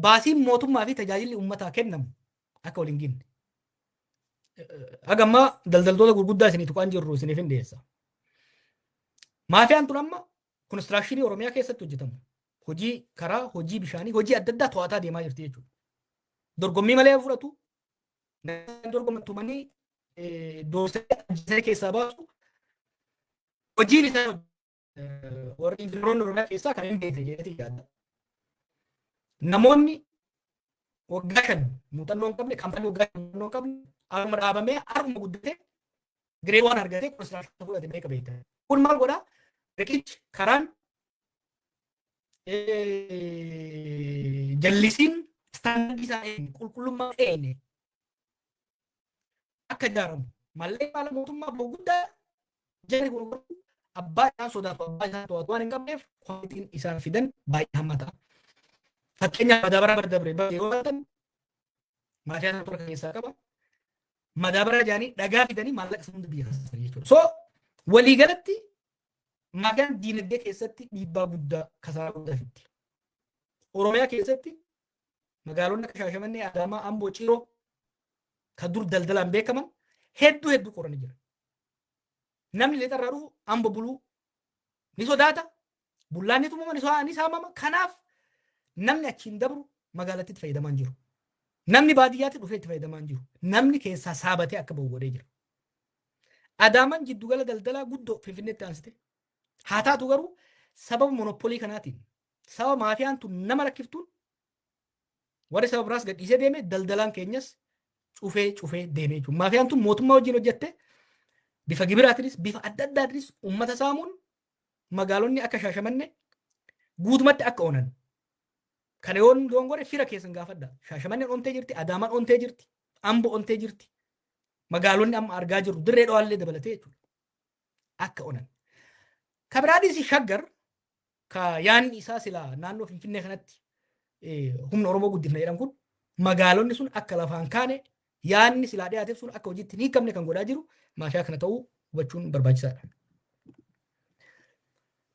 baasiin mootummaa fi tajaajilli uummataa kennamu akka wal hin ginne. Haga ammaa daldaltoota gurguddaa isinii tuqaan jirru isiniif hin dhiyeessa. Maafiyaan tun amma constructionii Oromiyaa keessatti hojjetamu. Hojii karaa, hojii bishaanii, hojii adda addaa to'ataa deemaa jirti jechuudha. Dorgommii malee fudhatu. Dorgoman tumanii doorsanii ajjeesanii keessaa baasu. Hojiin isaa warri injiinaroonni Oromiyaa keessaa kan hin beekne jedheeti yaada. Namoonni waggaa 5 muuxannoo hin qabne, kaampaanii waggaa 5 muuxannoo hin qabne, haruma dhaabamee haruma guddatee grade waan argatee constructionii fudhate meeqa beekta? Kun maal godhaa? Riqichi, karaan, jallisiin standardii isaa eegne, qulqullummaa eegne akka ijaaramu, mallee maala mootummaa bahu guddaa jarri kun abbaa isaan sodaatu, abbaa isaan to'atu waan hin qabneef, qualityn isaan fidan baay'ee hamma ta'a. Fakkeenyaaf, madaabaraa bara dabre yeroo baatan maafiyaa sana tura keessaa qaba. Madaabaraa jaanii dhagaa fidanii maallaqa sana hunda biyya kaasanii jechuudha. So waliigalatti maafiyaan diinagdee keessatti dhiibbaa guddaa, kasaaraa guddaa fiddi. Oromiyaa keessatti magaalonni akka Shaashamannee, Adaamaa, Amboo, Ciroo kan dur daldalaan beekaman hedduu hedduu qoranii jira. Namni lixarraa dhufu Ambo buluu ni sodaata. Bullaan ni tumama, ni saamama. Kanaaf namni achiin dabru magaalattii itti fayyadamaa hin jiru. Namni baadiyyaatti dhufee itti fayyadamaa hin jiru. Namni keessaa saabatee akka bahu godhee jira. Adaamaan jiddugala daldalaa guddoo Finfinneetti aansite. Haa taatu garuu, sababa monopolii kanaatiin, sababa maafiyaan tun nama rakkiftuun, warri saba biraas gadhiisee deeme, daldalaan keenyas cufee cufee deemee jechuudha. Maafiyaan tun mootummaa wajjin hojjette, bifa gibiraatiinis bifa adda addaatiinis uummata saamuun magaalonni akka Shaashamannee guutumatti akka onan. Kana yoo dongore fira keessan gaafadha. Shaashamanneen ontee jirti, Adaamaan ontee jirti, Ambo ontee jirti. Magaalonni amma argaa jirru Dirree Dhawaallee dabalatee jechuudha. Akka onan. Kabiraadis Shaggar ka yaanni isaa silaa naannoo Finfinnee kanatti humna Oromoo guddifna jedhan kun, magaalonni sun akka lafaan kaane, yaanni silaa dhiyaateef sun akka hojiitti hin hiikamne kan godhaa jiru maafiyaa kana ta'uu hubachuun barbaachisaadha.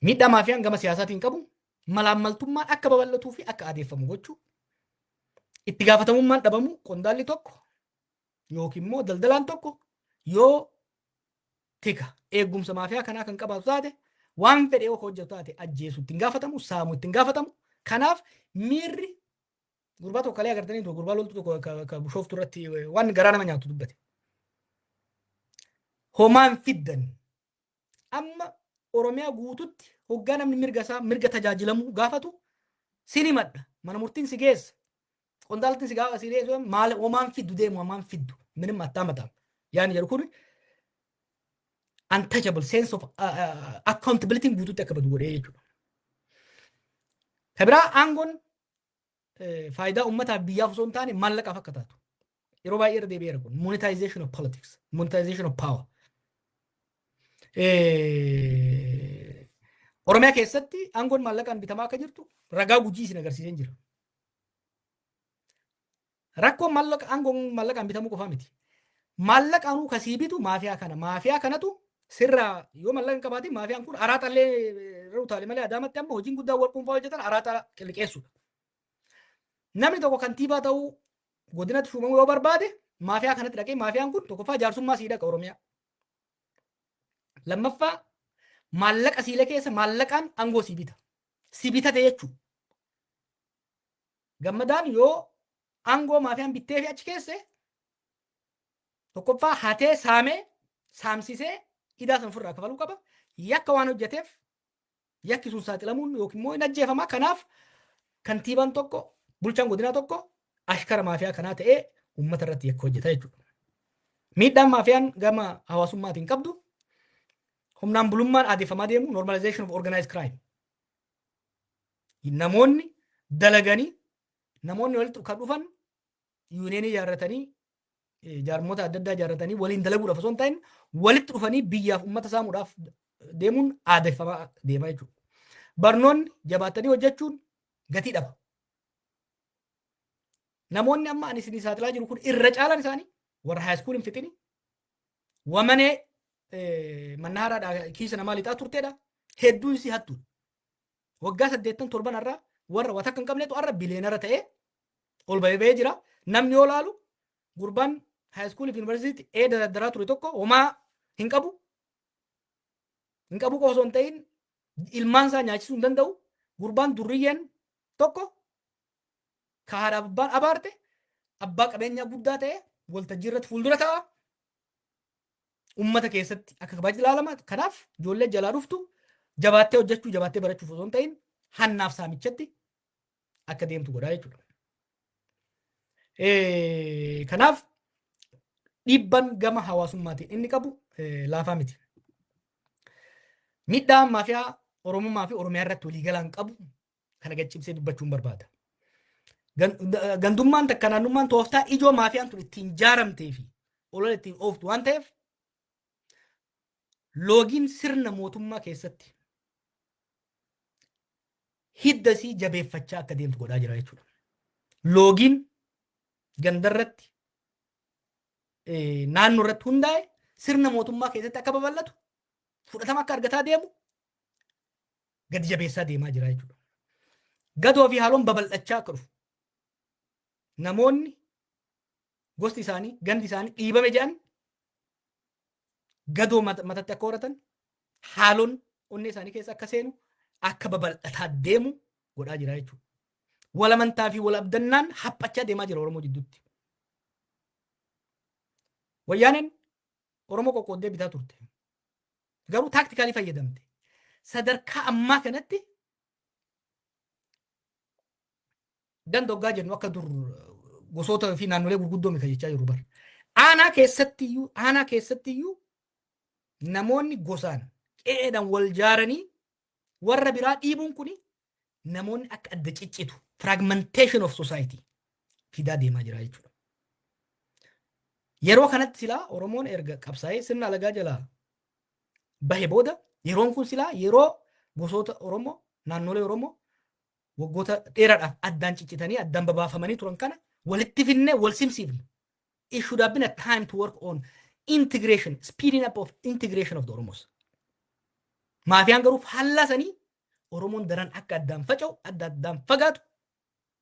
Miidhaa maafiyaan gama siyaasaatiin qabu malaammaltummaan akka babal'atuu fi akka adeeffamu gochuu, itti gaafatamummaan dhabamu, qondaalli tokko yookiin immoo daldalaan tokko yoo tika eegumsa maafiyaa kanaa kan qabaatu taate, waan fedhe yoo hojjetu taate, ajjeesu ittiin gaafatamu, saamu ittiin gaafatamu. Kanaaf miirri gurbaa tokko kalee agartanii, gurbaa loltuu tokko ka Bishooftuu irratti waan garaa nama nyaatu dubbate. Homaan fiddan amma Oromiyaa guututti hoggaa namni mirga isaa, mirga tajaajilamuu gaafatu, sin himadha, mana murtiin si geessa, qondaaltiin si gaafa si geessu, maal homaan fiddu deemu, homaan fiddu minim attaamatam yaani jedhu kun untouchable sense of accountability guututti akka badu godhee jechuudha. Ka biraa aangoon faayidaa uummataaf biyyaaf osoo hin taane maallaqaaf akka taatu. Yeroo baay'ee irra deebi'eera kun monetization of politics, monetization of power. Oromiyaa keessatti aangoon maallaqaan bitamaa akka jirtu ragaa Gujii isin agarsiisee jira. Rakkoon maallaqa aangoon maallaqaan bitamuu qofaa miti. Maallaqaanuu kasii bitu maafiyaa kana. Maafiyaa kanatu sirraa yoo maallaqa hin qabaatin, maafiyaan kun araaxallee irra utaale malee, Adaamatti amma hojiin guddaan wal dhuunfaa hojjetan araaxa liqeessuudha. Namni tokko kantiibaa ta'uu, godinatti shuumamuu yoo barbaade, maafiyaa kanatti dhaqee, maafiyaan kun tokkoffaa jaarsummaa sii dhaqa Oromiyaa. Lammaffaa Maallaqa siilee keessa maallaqaan aangoo sii bita. Si bitate jechuudha. Gammadaan yoo aangoo maafiyaan bittee fi achi keesse, tokkoffaa hatee, saamee, saamsisee idaa san ofirraa kafaluu qaba. Yakka waan hojjeteef yakki sun saaxilamuun yookiin immoo hin ajjeefama. Kanaaf kantiibaan tokko, bulchaan godinaa tokko ashkara maafiyaa kanaa ta'ee uummata irratti yakka hojjeta jechuudha. Miidhaan maafiyaan gama hawaasummaatiin qabdu, humnaan bulummaan aadeffamaa deemu, normalization of organized crime. Namoonni dalaganii, namoonni walitti kan dhufan yuuneenii ijaarratanii, jaarmoota adda addaa ijaarratanii waliin dalaguudhaaf osoo hin ta'in, walitti dhufanii biyyaaf uummata saamuudhaaf deemuun aadeffamaa deema jechuudha. Barnoonni, jabaatanii hojjechuun gatii dhaba. Namoonni amma ani isinii saaxilaa jiru kun irra caalaan isaanii warra high school hin fixini. Wamanee mannaaraadhaa kiisa namaa lixaa turteedha. Hedduun isii hattuudha. Waggaa 8 7 irraa warra wata akka hin qabnetu har'a billionaire ta'ee ol bahee bahee jira. Namni yoo laalu, gurbaan high school fi yuunivarsiitii eeda daddaraa ture tokko homaa hin qabu. Hin qabu qofa osoo hin ta'in, ilmaan isaa nyaachisuu hin danda'u. Gurbaan durriyyeen tokko ka haadhaaf abbaan abaarte abbaa qabeenyaa guddaa ta'e waltajjii irratti fuuldura ta'a. Ummata keessatti akka kabajaa ilaalama. Kanaaf ijoollee jalaa dhuftu jabaattee hojjechuu, jabaattee barachuuf osoo hin ta'in, hannaaf saamichatti akka deemtu godhaa jechuudha. Kanaaf dhiibban gama hawaasummaatiin inni qabu laafaa miti. Miidhaa maafiyaa Oromummaa fi Oromiyaa irratti waliigalaan qabu kana gaccibsee dubbachuun barbaada. Gandummaan takka naannummaan tooftaa ijoo maafiyaan tun ittiin jaaramtee fi olola ittiin ooftu waan ta'eef, loogiin sirna mootummaa keessatti hidda isii jabeeffachaa akka deemtu godhaa jira jechuudha. Loogiin gandarratti, naannoo irratti hundaa'e sirna mootummaa keessatti akka babal'atu, fudhatama akka argataa deemu gadi jabeessaa deemaa jira jechuudha. Gadoo fi haaloon babal'achaa akka dhufu, namoonni gosti isaanii, gandi isaanii dhiibame jedhan gadoo matatti akka horatan, haaloon onnee isaanii keessa akka seenu, akka babal'ataa deemu godhaa jira jechuudha. Wal amantaa fi wal abdannaan haphachaa deemaa jira Oromoo jidduutti. Wayyaaneen Oromoo qoqqooddee bitaa turte. Garuu tactically fayyadamte. Sadarkaa ammaa kanatti ganda hoggaa jennu akka dur gosoota fi naannolee gurguddoo miti jechaa jiru bara. Aanaa keessatti iyyuu namoonni gosaan qe'eedhaan wal jaaranii warra biraa dhiibuun kuni namoonni akka adda ciccitu, fragmentation of society fidaa deemaa jira jechuudha. Yeroo kanatti silaa Oromoon erga qabsaa'ee sirna alagaa jalaa bahe booda, yeroon kun silaa yeroo gosoota Oromoo, naannolee Oromoo waggoota dheeraadhaaf addaan ciccitanii addaan babaafamanii turan kana walitti finnee wal simsiifnu. It should have been a time to work on integration, speeding up of integration of the Oromos. Maafiyaan garuu faallaa sanii Oromoon daran akka addaan faca'u, adda addaan fagaatu,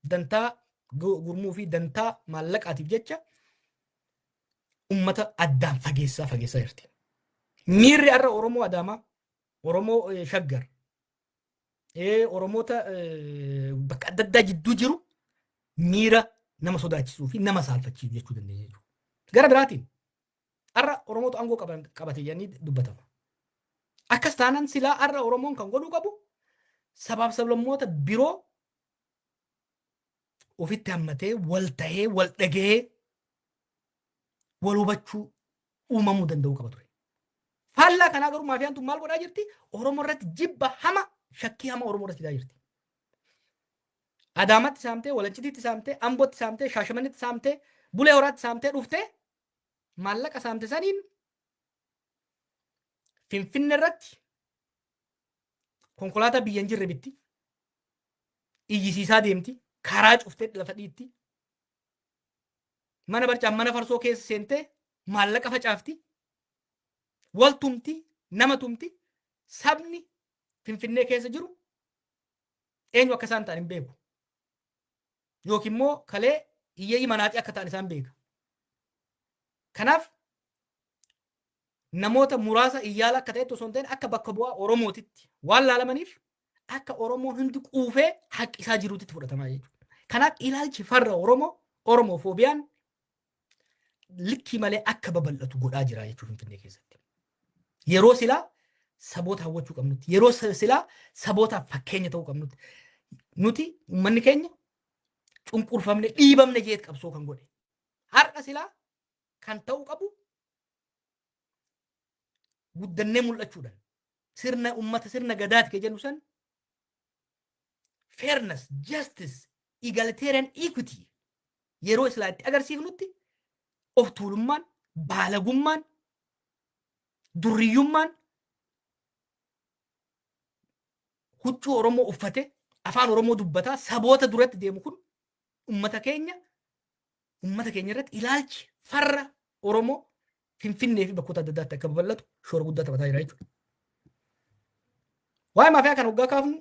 dantaa gurmuu fi dantaa maallaqaatiif jecha ummata addaan fageessaa fageessaa jirti. Miirri har'a Oromoo Adaamaa, Oromoo Shaggar, Oromoota bakka adda addaa jidduu jiru miira nama sodaachisuu fi nama saalfachiisu jechuu dandeenya jechuudha. Gara biraatiin har'a Oromootu aangoo qabate jedhanii dubbatama. Akkas taanaan silaa har'a Oromoon kan godhuu qabu sabaaf sablammoota biroo ofitti hammatee, wal tahee, wal dhagahee, wal hubachuu uumamuu danda'uu qaba ture. Faallaa kanaa garuu maafiyaan tun maal godhaa jirti? Oromoo irratti jibba hama, shakkii hama Oromoo irratti fidaa jirti. Adaamatti saamtee, Walancitiitti saamtee, Ambootti saamtee, Shaashamanitti saamtee, Bulee Horaatti saamtee dhuftee, maallaqa saamte saniin Finfinne irratti konkolaataa biyya hin jirre bitti. Iyyisiisaa deemti. Karaa cuftee lafa dhiitti. Mana barcaan mana farsoo keessa seentee maallaqa facaafti. Wal tumti, nama tumti. Sabni Finfinnee keessa jiru eenyu akka isaan ta'an hin beeku. Yookiin immoo kalee hiyyeeyyii manaatii akka ta'an isaan beeka. Kanaaf Namoota muraasa iyyaala akka ta'etti osoo hin ta'in akka bakka bu'aa Oromootitti waan laalamaniif akka Oromoon hundi quufee haqqisaa jiruutitti fudhatamaa jechuudha. Kanaaf ilaalchi farra Oromoo, Oromofoobiyaan likkii malee akka babal'atu godhaa jira jechuudha Finfinnee keessatti. Yeroo silaa saboota hawwachuu qabnutti, yeroo silaa sabootaaf fakkeenya ta'uu qabnutti, nuti uummanni keenya cunqurfamne, dhiibamne jeet qabsoo kan godhe. Har'a silaa kan ta'uu qabu guddannee mul'achuudhaan sirna ummata, sirna gadaati kan jennu san, fairness, justice, egalitarian equity yeroo silaa itti agarsiifnutti, of tuulummaan, baalagummaan, durriyyummaan huccuu Oromoo uffate, afaan Oromoo dubbataa saboota duratti deemu kun ummata keenya irratti ilaalchi farra Oromoo Finfinnee fi bakkoota adda addaatti akka babal'atu shoora guddaa taphataa jira jechuudha. Waa'ee maafiyaa kana waggaa kaafnu,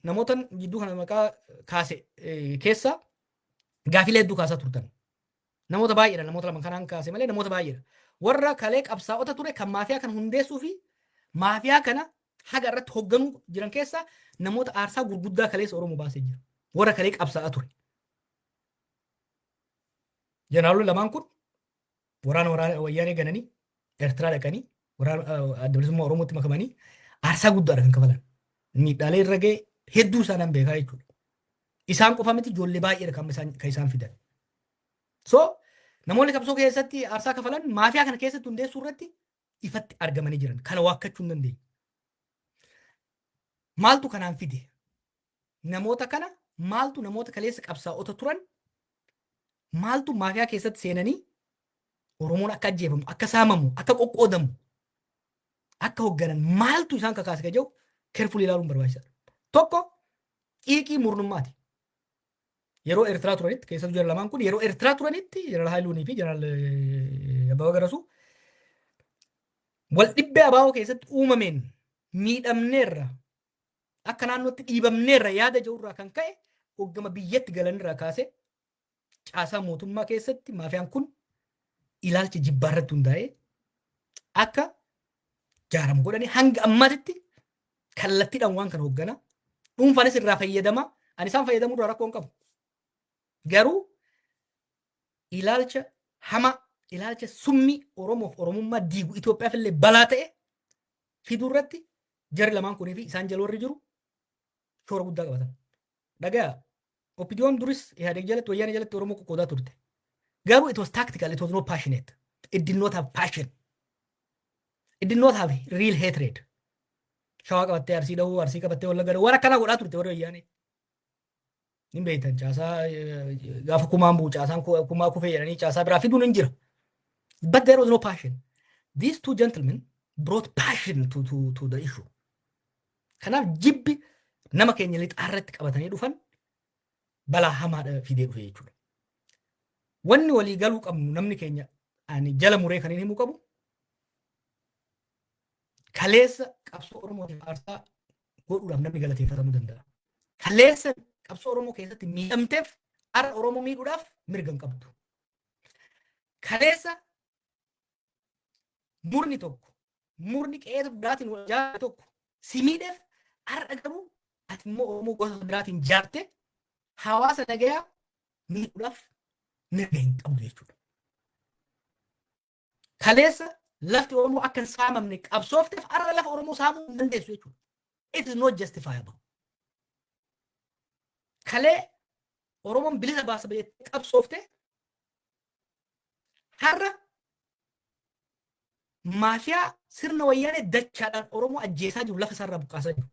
namoota jidduu kana maqaa kaase keessa gaafilee hedduu kaasaa turtan. Namoota baay'eedha, namoota lama kanaan kaase malee namoota baay'eedha. Warra kalee qabsaa'ota ture kan maafiyaa kana hundeessuu fi maafiyaa kana haga irratti hoogganuu jiran keessaa namoota aarsaa gurguddaa kaleessa Oromoo baasee jira. Warra kalee qabsaa'aa ture. Jeneraalonni lamaan kun waraana wayyaanee gananii Eertiraa dhaqanii waraana Adda Bilisummaa Oromootti makamanii aarsaa guddaadha kan kafalan. Miidhaalee irra ga'e hedduu isaaniin beekaa jechuudha. Isaan qofa miti, ijoollee baay'eedha kan isaan fidan. So namoonni qabsoo keessatti aarsaa kafalan maafiyaa kana keessatti hundeessuu irratti ifatti argamanii jiran. Kana waakkachuu hin dandeenye. Maaltu kanaan fide? Namoota kana maaltu, namoota kaleessa qabsaa'ota turan maaltu maafiyaa keessatti seenanii Oromoon akka ajjeefamu, akka saamamu, akka qoqqoodamu, akka hoogganan maaltu isaan kakaase ka jedhu carefully ilaaluun barbaachisaadha. Tokko, xiiqii murnummaati. Yeroo Eertiraa turanitti, keessattuu jara lamaan kun yeroo Eertiraa turanitti, Jeneraal Haayiluunii fi Jeneraal Abbabaa Garasuu wal dhibbee ABO keessatti uumameen miidhamneerra, akka naannootti dhiibamneerra yaada jirurraa kan ka'e, hoggama biyyatti galanirraa kaasee caasaa mootummaa keessatti maafiyaan kun ilaalcha jibbaa irratti hundaa'ee akka jaaramu godhanii hanga ammaatitti kallattiidhaan waan kana hoogganaa, dhuunfaanis irraa fayyadamaa. Ani isaan fayyadamuu irraa rakkoo hin qabu. Garuu ilaalcha hamaa, ilaalcha summii Oromoof Oromummaa diigu, Itoophiyaaf illee balaa ta'e fiduu irratti jarri lamaan kunii fi isaan jala warri jiru shoora guddaa qabatan. Dhagaya, OPDOn duris Ihaadeeg jalatti, Wayyaanee jalatti Oromoo qoqqoodaa turte. Garuu it was tactical, it was not passionate. It did not have passion. It did not have real hatred. Shawaa qabattee Arsii dhahuu, Arsii qabattee Wallagga dhahuu, waan akkanaa godhaa turte warri Wayyaanee. Hin beektan, caasaa gaafa kumaan bu'u caasaan kumaa kufee jedhanii caasaa biraa fiduun hin jira. But there was no passion. These two gentlemen brought passion to the issue. Kanaaf jibbi nama keenya lixaa irratti qabatanii dhufan balaa hamaadha fidee dhufe jechuudha. Wanni walii galuu qabnu, namni keenya ani jala muree kan inni himuu qabu, kaleessa qabsoo Oromootiif aarsaa godhuudhaaf namni galateeffatamuu danda'a. Kaleessa qabsoo Oromoo keessatti miidhamteef har'a Oromoo miidhuudhaaf mirga hin qabdu. Kaleessa murni tokko, murni qe'ee biraatiin wal jaarte tokko si miidheef, har'a garuu ati immoo Oromoo gosa biraatiin jaarte hawaasa nagayaa miidhuudhaaf mirga hin qabdu jechuudha. Kaleessa lafti Oromoo akka hin saamamne qabsoofteef har'a lafa Oromoo saamuu hin dandeessu jechuudha. It is not justifiable. Kalee Oromoon bilisa baasa jettee qabsoofte, har'a maafiyaa sirna Wayyaanee dachaadhaan Oromoo ajjeesaa jiru, lafa isaarraa buqqaasaa jiru.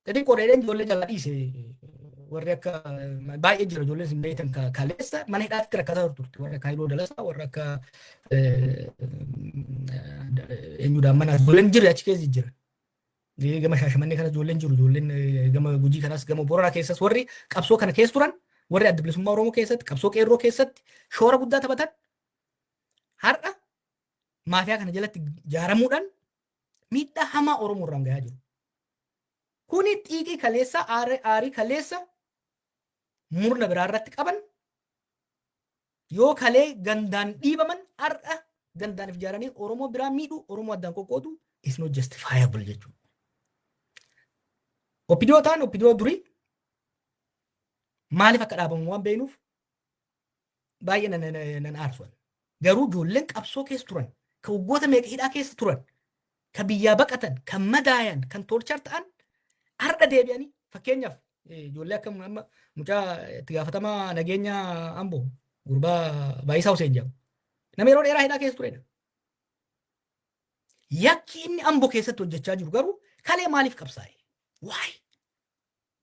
Xixiqqoo dheedheen ijoollee jalaa dhiise, warri akka baay'ee jira, ijoolleen isin beektan kaleessa mana hidhaatti rakkataa turte, warri akka Haayiluu Dalasaa, warri akka eenyu daammanaa, ijoolleen jiru achi keessa jira. Gama Shaashamannee kanas ijoolleen jiru, ijoolleen gama Gujii kanas, gama Booranaa keessas warri qabsoo kana keessa turan, warri Adda Bilisummaa Oromoo keessatti qabsoo qeerroo keessatti shoora guddaa taphatan, har'a maafiyaa kana jalatti jaaramuudhaan miidhaa hamaa Oromoo irraan gahaa jiru. Kuni xiiqii kaleessa, aarii kaleessa murna biraa irratti qaban, yoo kalee gandaan dhiibaman har'a Gandaan if ijaaranii Oromoo biraa miidhuu, Oromoo addaan qoqqoodu is not justifiable jechuudha. OPDO ta'an OPDO durii maaliif akka dhaabamu waan beeknuuf baay'ee nan aarsu. Garuu ijoolleen qabsoo keessa turan, kan waggoota meeqa hidhaa keessa turan, kan biyyaa baqatan, kan madaayan, kan torture ta'an har'a deebi'anii, fakkeenyaaf ijoollee akka amma mucaa itti gaafatamaa nageenya Amboo, gurbaa Baayisaa Hussein jedhamu. Nama yeroo dheeraa hidhaa keessa turedha. Yakki inni Amboo keessatti hojjechaa jiru garuu kalee maaliif qabsaa'e? Why?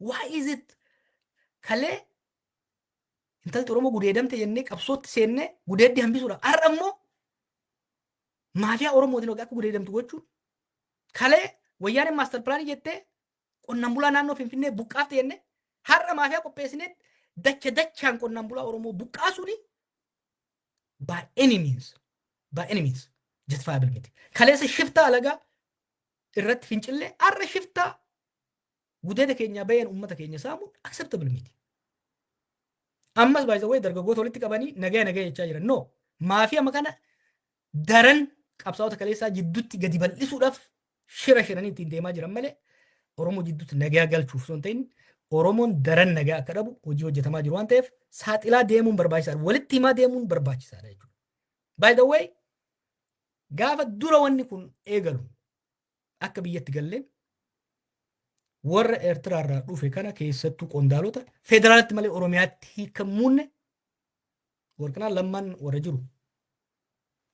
Why is it? Kalee intalti Oromoo gudeedamte jennee qabsootti seennee gudeeddi hambisuudha. Har'a immoo maafiyaa Oromootiin akka gudeedamtu gochuun, kalee Wayyaaneen master planii jettee qonnaan bulaa naannoo Finfinnee buqqaafte jennee har'a maafiyaa qopheessinee dacha dachaan qonnaan bulaa Oromoo buqqaasuuni by any means, by any means justifiable miti. Kaleessa shiftaa alagaa irratti fincillee har'a shiftaa gudeeda keenya baheen uummata keenya saamuun acceptable miti. Ammas by the way dargaggoota walitti qabanii nagaya nagaya jechaa jiran. No, maafiyaa kana daran qabsaa'ota kaleessaa jidduutti gadi bal'isuudhaaf shira shiranii ittiin deemaa jiran malee Oromoo jidduutti nagaa galchuuf osoo hin ta'in Oromoon daran nagaa akka dhabu hojii hojjetamaa jiru waan ta'eef saaxilaa deemuun barbaachisaadha. Walitti himaa deemuun barbaachisaadha jechuudha. By the way, gaafa dura wanni kun eegalu akka biyyatti galleen warra Eertiraarraa dhufe kana, keessattuu qondaalota federaalatti malee Oromiyaatti hiikamuunne, Warqinaa Lammaan warra jiru,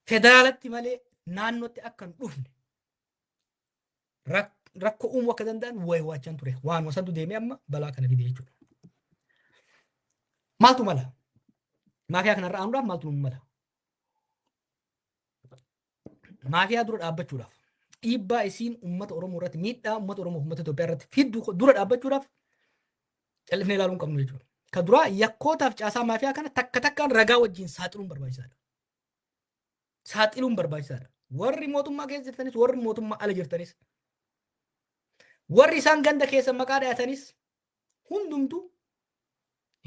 federaalatti malee naannootti akka hin dhufne rakkoo uumuu akka danda'an waachaan ture. Waan wasantu deemee amma balaa kana fide jechuudha. Maaltu mala? Maafiyaa kanarra aanuudhaaf maaltu nu mala? Maafiyaa dura dhaabbachuudhaaf, dhiibbaa isiin uummata Oromoo irratti, miidhaa uummata Oromoo fi uummata Itoophiyaa irratti fiddu dura dhaabbachuudhaaf callifnee ilaaluu hin qabnu jechuudha. Ka duraa yakkootaaf caasaa maafiyaa kana takka takkaan ragaa wajjin saaxiluun barbaachisaadha. Saaxiluun barbaachisaadha. Warri mootummaa keessa jirtanis, warri mootummaa ala jirtanis, warri isaan ganda keessa maqaa dhayatanis, hundumtuu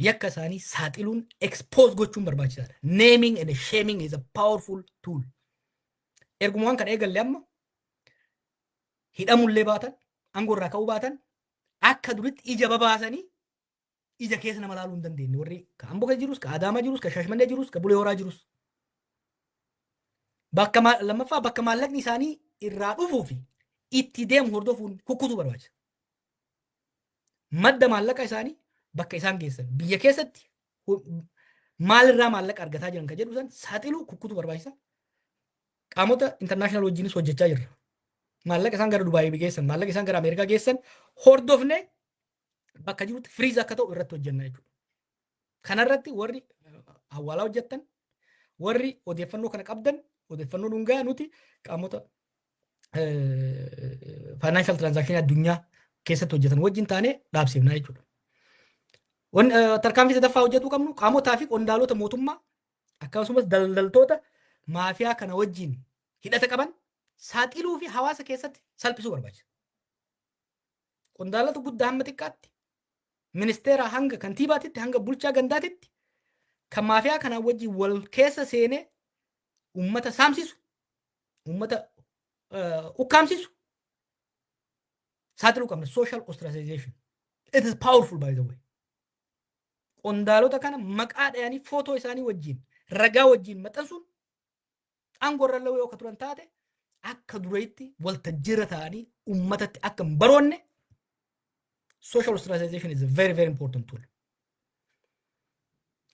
yakka isaanii saaxiluun, expose gochuun barbaachisaadha. Naming and shaming is a powerful tool. Erguma waan kana eegalle amma hidhamullee baatan, aangoo irraa ka'uu baatan, akka duritti ija babaasanii ija keessa nama laaluu hin dandeenye. Warri ka Amboo keessa jirus, ka Adaamaa jirus, ka Shaashmannee jirus, ka Bulee Horaa jirus. Bakka lammaffaa, bakka maallaqni isaanii irraa dhufuu fi itti deemu hordofuun kukkutuu barbaachisa. Madda maallaqa isaanii, bakka isaan geessan, biyya keessatti maalirraa maallaqa argataa jiran kan jedhu san saaxiluu, kukkutuu barbaachisa. Qaamota international wajjinis hojjechaa jirra. Maallaqa isaan gara Dubaayii geessan, maallaqa isaan gara Ameerikaa geessan hordofne bakka jirutti freeze akka ta'u irratti hojjenna jechuudha. Kanarratti warri hawaalaa hojjettan, warri odeeffannoo kana qabdan, odeeffannoo dhungaa nuti qaamota financial transaction addunyaa keessatti hojjetan wajjin taanee dhaabsifna jechuudha. Tarkaanfii sadaffaa hojjetuu qabnu, qaamotaa fi qondaalota mootummaa akkasumas daldaltoota maafiyaa kana wajjin hidhata qaban saaxiluu fi hawaasa keessatti salphisuu barbaachisa. Qondaalota guddaa hamma xiqqaatti, ministeera hanga kantiibaatitti, hanga bulchaa gandaatitti kan maafiyaa kana wajjin wal keessa seenee uummata saamsisu, uummata ukkaamsisu saaxiluu qabna. Social ostracization. It is powerful, by the way. Qondaalota kana maqaa dhayanii footoo isaanii wajjin, ragaa wajjin maxxansuun, aangoo irra yoo akka turan taate akka dureetti waltajjiirra ta'anii uummatatti akka hin baroonne, social ostracization is a very, very important tool.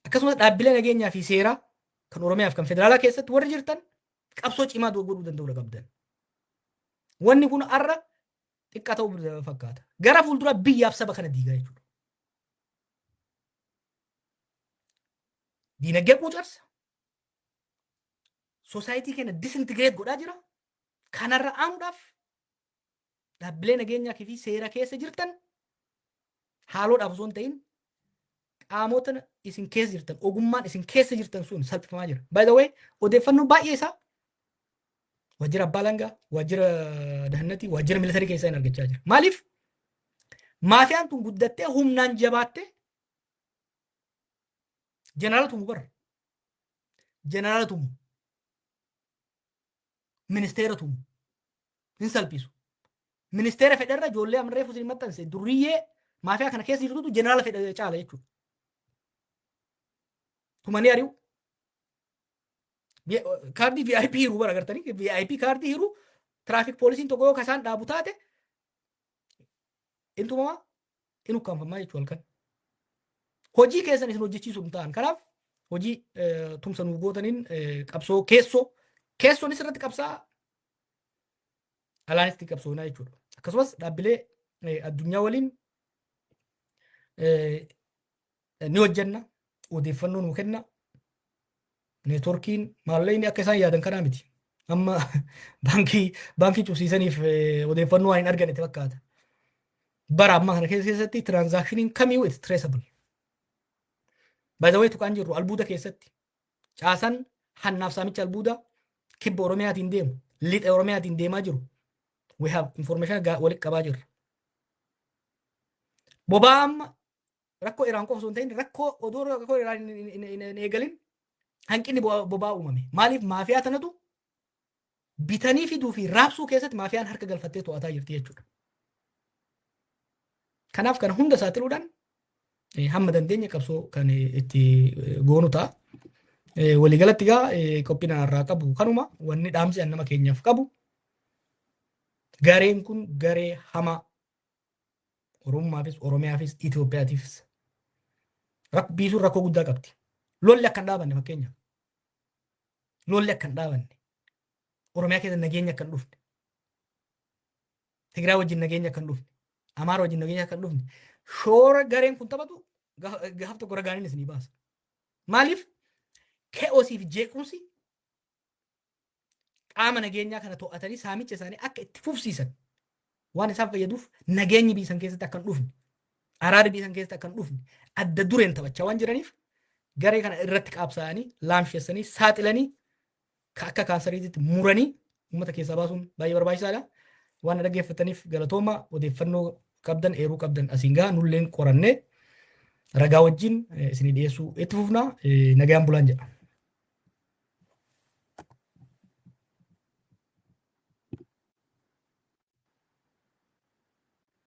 Akkasumas dhaabbilee nageenyaa fi seeraa kan Oromiyaa fi kan federaalaa keessatti warri jirtan qabsoo cimaa godhuu danda'uu qabdan. Wanni kun har'a xiqqaa ta'uu fakkaata. Gara fuuldura biyyaaf saba kana diigaa jechuudha. Diinagdee quucarsa. Society keenya disintegrate godhaa jira. Kanarra aanuudhaaf dhaabbilee nageenyaa fi seera keessa jirtan haaloodhaaf osoo hin ta'in qaamota isin keessa jirtan, ogummaan isin keessa jirtan sun salphifamaa jira. By the way, odeeffannoo baay'ee isaa waajjira abbaa langaa, waajjira dahannatii, waajjira militarii keessaa hin argachaa jira. Maaliif? Maafiyaan tun guddattee humnaan jabaattee jeneraala tumu bara. Jeneraala tumu. Ministeera tumu. Hin salphisu. Ministeera fedharra ijoollee amma reefu isin maxxanse durriyyee maafiyaa kana keessa jirtutu jeneraala fedha caala jechuudha. Tumanii ari'u. Kaardii VIP hiruu bara agartanii, VIP kaardii hiruu, traffic poolisiin tokko yoo kasaan dhaabu taate in tumamaa, in ukkaanfamaa jechuudha halkan. Hojii keessan isin hojjechiisuu hin ta'an. Kanaaf hojii tumsa nuuf gootaniin qabsoo keessoo keessoonis irratti qabsaa, alaanis itti qabsoonaa jechuudha. Akkasumas dhaabbilee addunyaa waliin ni hojjenna, odeeffannoo nuu kenna. Neetworkiin maallaqni akka isaan yaadan kanaa miti. Amma baankii cufsiisaniif odeeffannoo waan hin arganne itti fakkaata. Bara ammaa kana keessatti transactioniin kamiyyuu it's traceable. By the way, tuqaan jirru albuuda keessatti caasaan hannaaf saamicha albuudaa kibba Oromiyaatiin deemu, lixa Oromiyaatiin deemaa jiru. We have information walitti qabaa jirra. Boba'aa amma rakkoo Iraan qofa osoo hin ta'in, rakkoo odoo rakkoo Iraan hin eegalin hanqinni boba'aa uumame. Maaliif? Maafiyaa tanatu bitanii fiduu fi raabsuu keessatti maafiyaan harka galfattee to'ataa jirti jechuudha. Kanaaf kana hunda saaxiluudhaan hamma dandeenye qabsoo kan itti goonu ta'a. Waliigalatti egaa qophiin irraa qabu kanuma. Wanni dhaamsi nama keenyaaf qabu, gareen kun garee hamaa Oromummaafis, Oromiyaafis, Itoophiyaatiifis biisuun rakkoo guddaa qabdi. Lolli akka hin dhaabanne, fakkeenyaaf. Lolli akka hin dhaabanne. Oromiyaa keessa nageenya akka hin dhufne. Tigraay wajjin nageenya akka hin dhufne. Amaara wajjin nageenya akka hin dhufne. Shoora gareen kun taphatu gaaf tokko ragaaniin isinii baasa. Maaliif? Chaosii fi jeequmsi qaama nageenyaa kana to'atanii saamicha isaanii akka itti fufsiisan waan isaan fayyaduuf, nageenyi biyya san keessatti akka hin dhufne, araarri biyya san keessatti akka hin dhufne adda dureen taphachaa waan jiraniif, garee kana irratti qaabsa'anii, laamsheessanii, saaxilanii, akka kaansariitti muranii uummata keessaa baasuun baay'ee barbaachisaadha. Waan na dhaggeeffataniif galatooma. Odeeffannoo qabdan, eeruu qabdan asiin gahaa, nulleen qorannee ragaa wajjin isinii dhiyeessuu itti fufna. Nagaan bulaan jedha.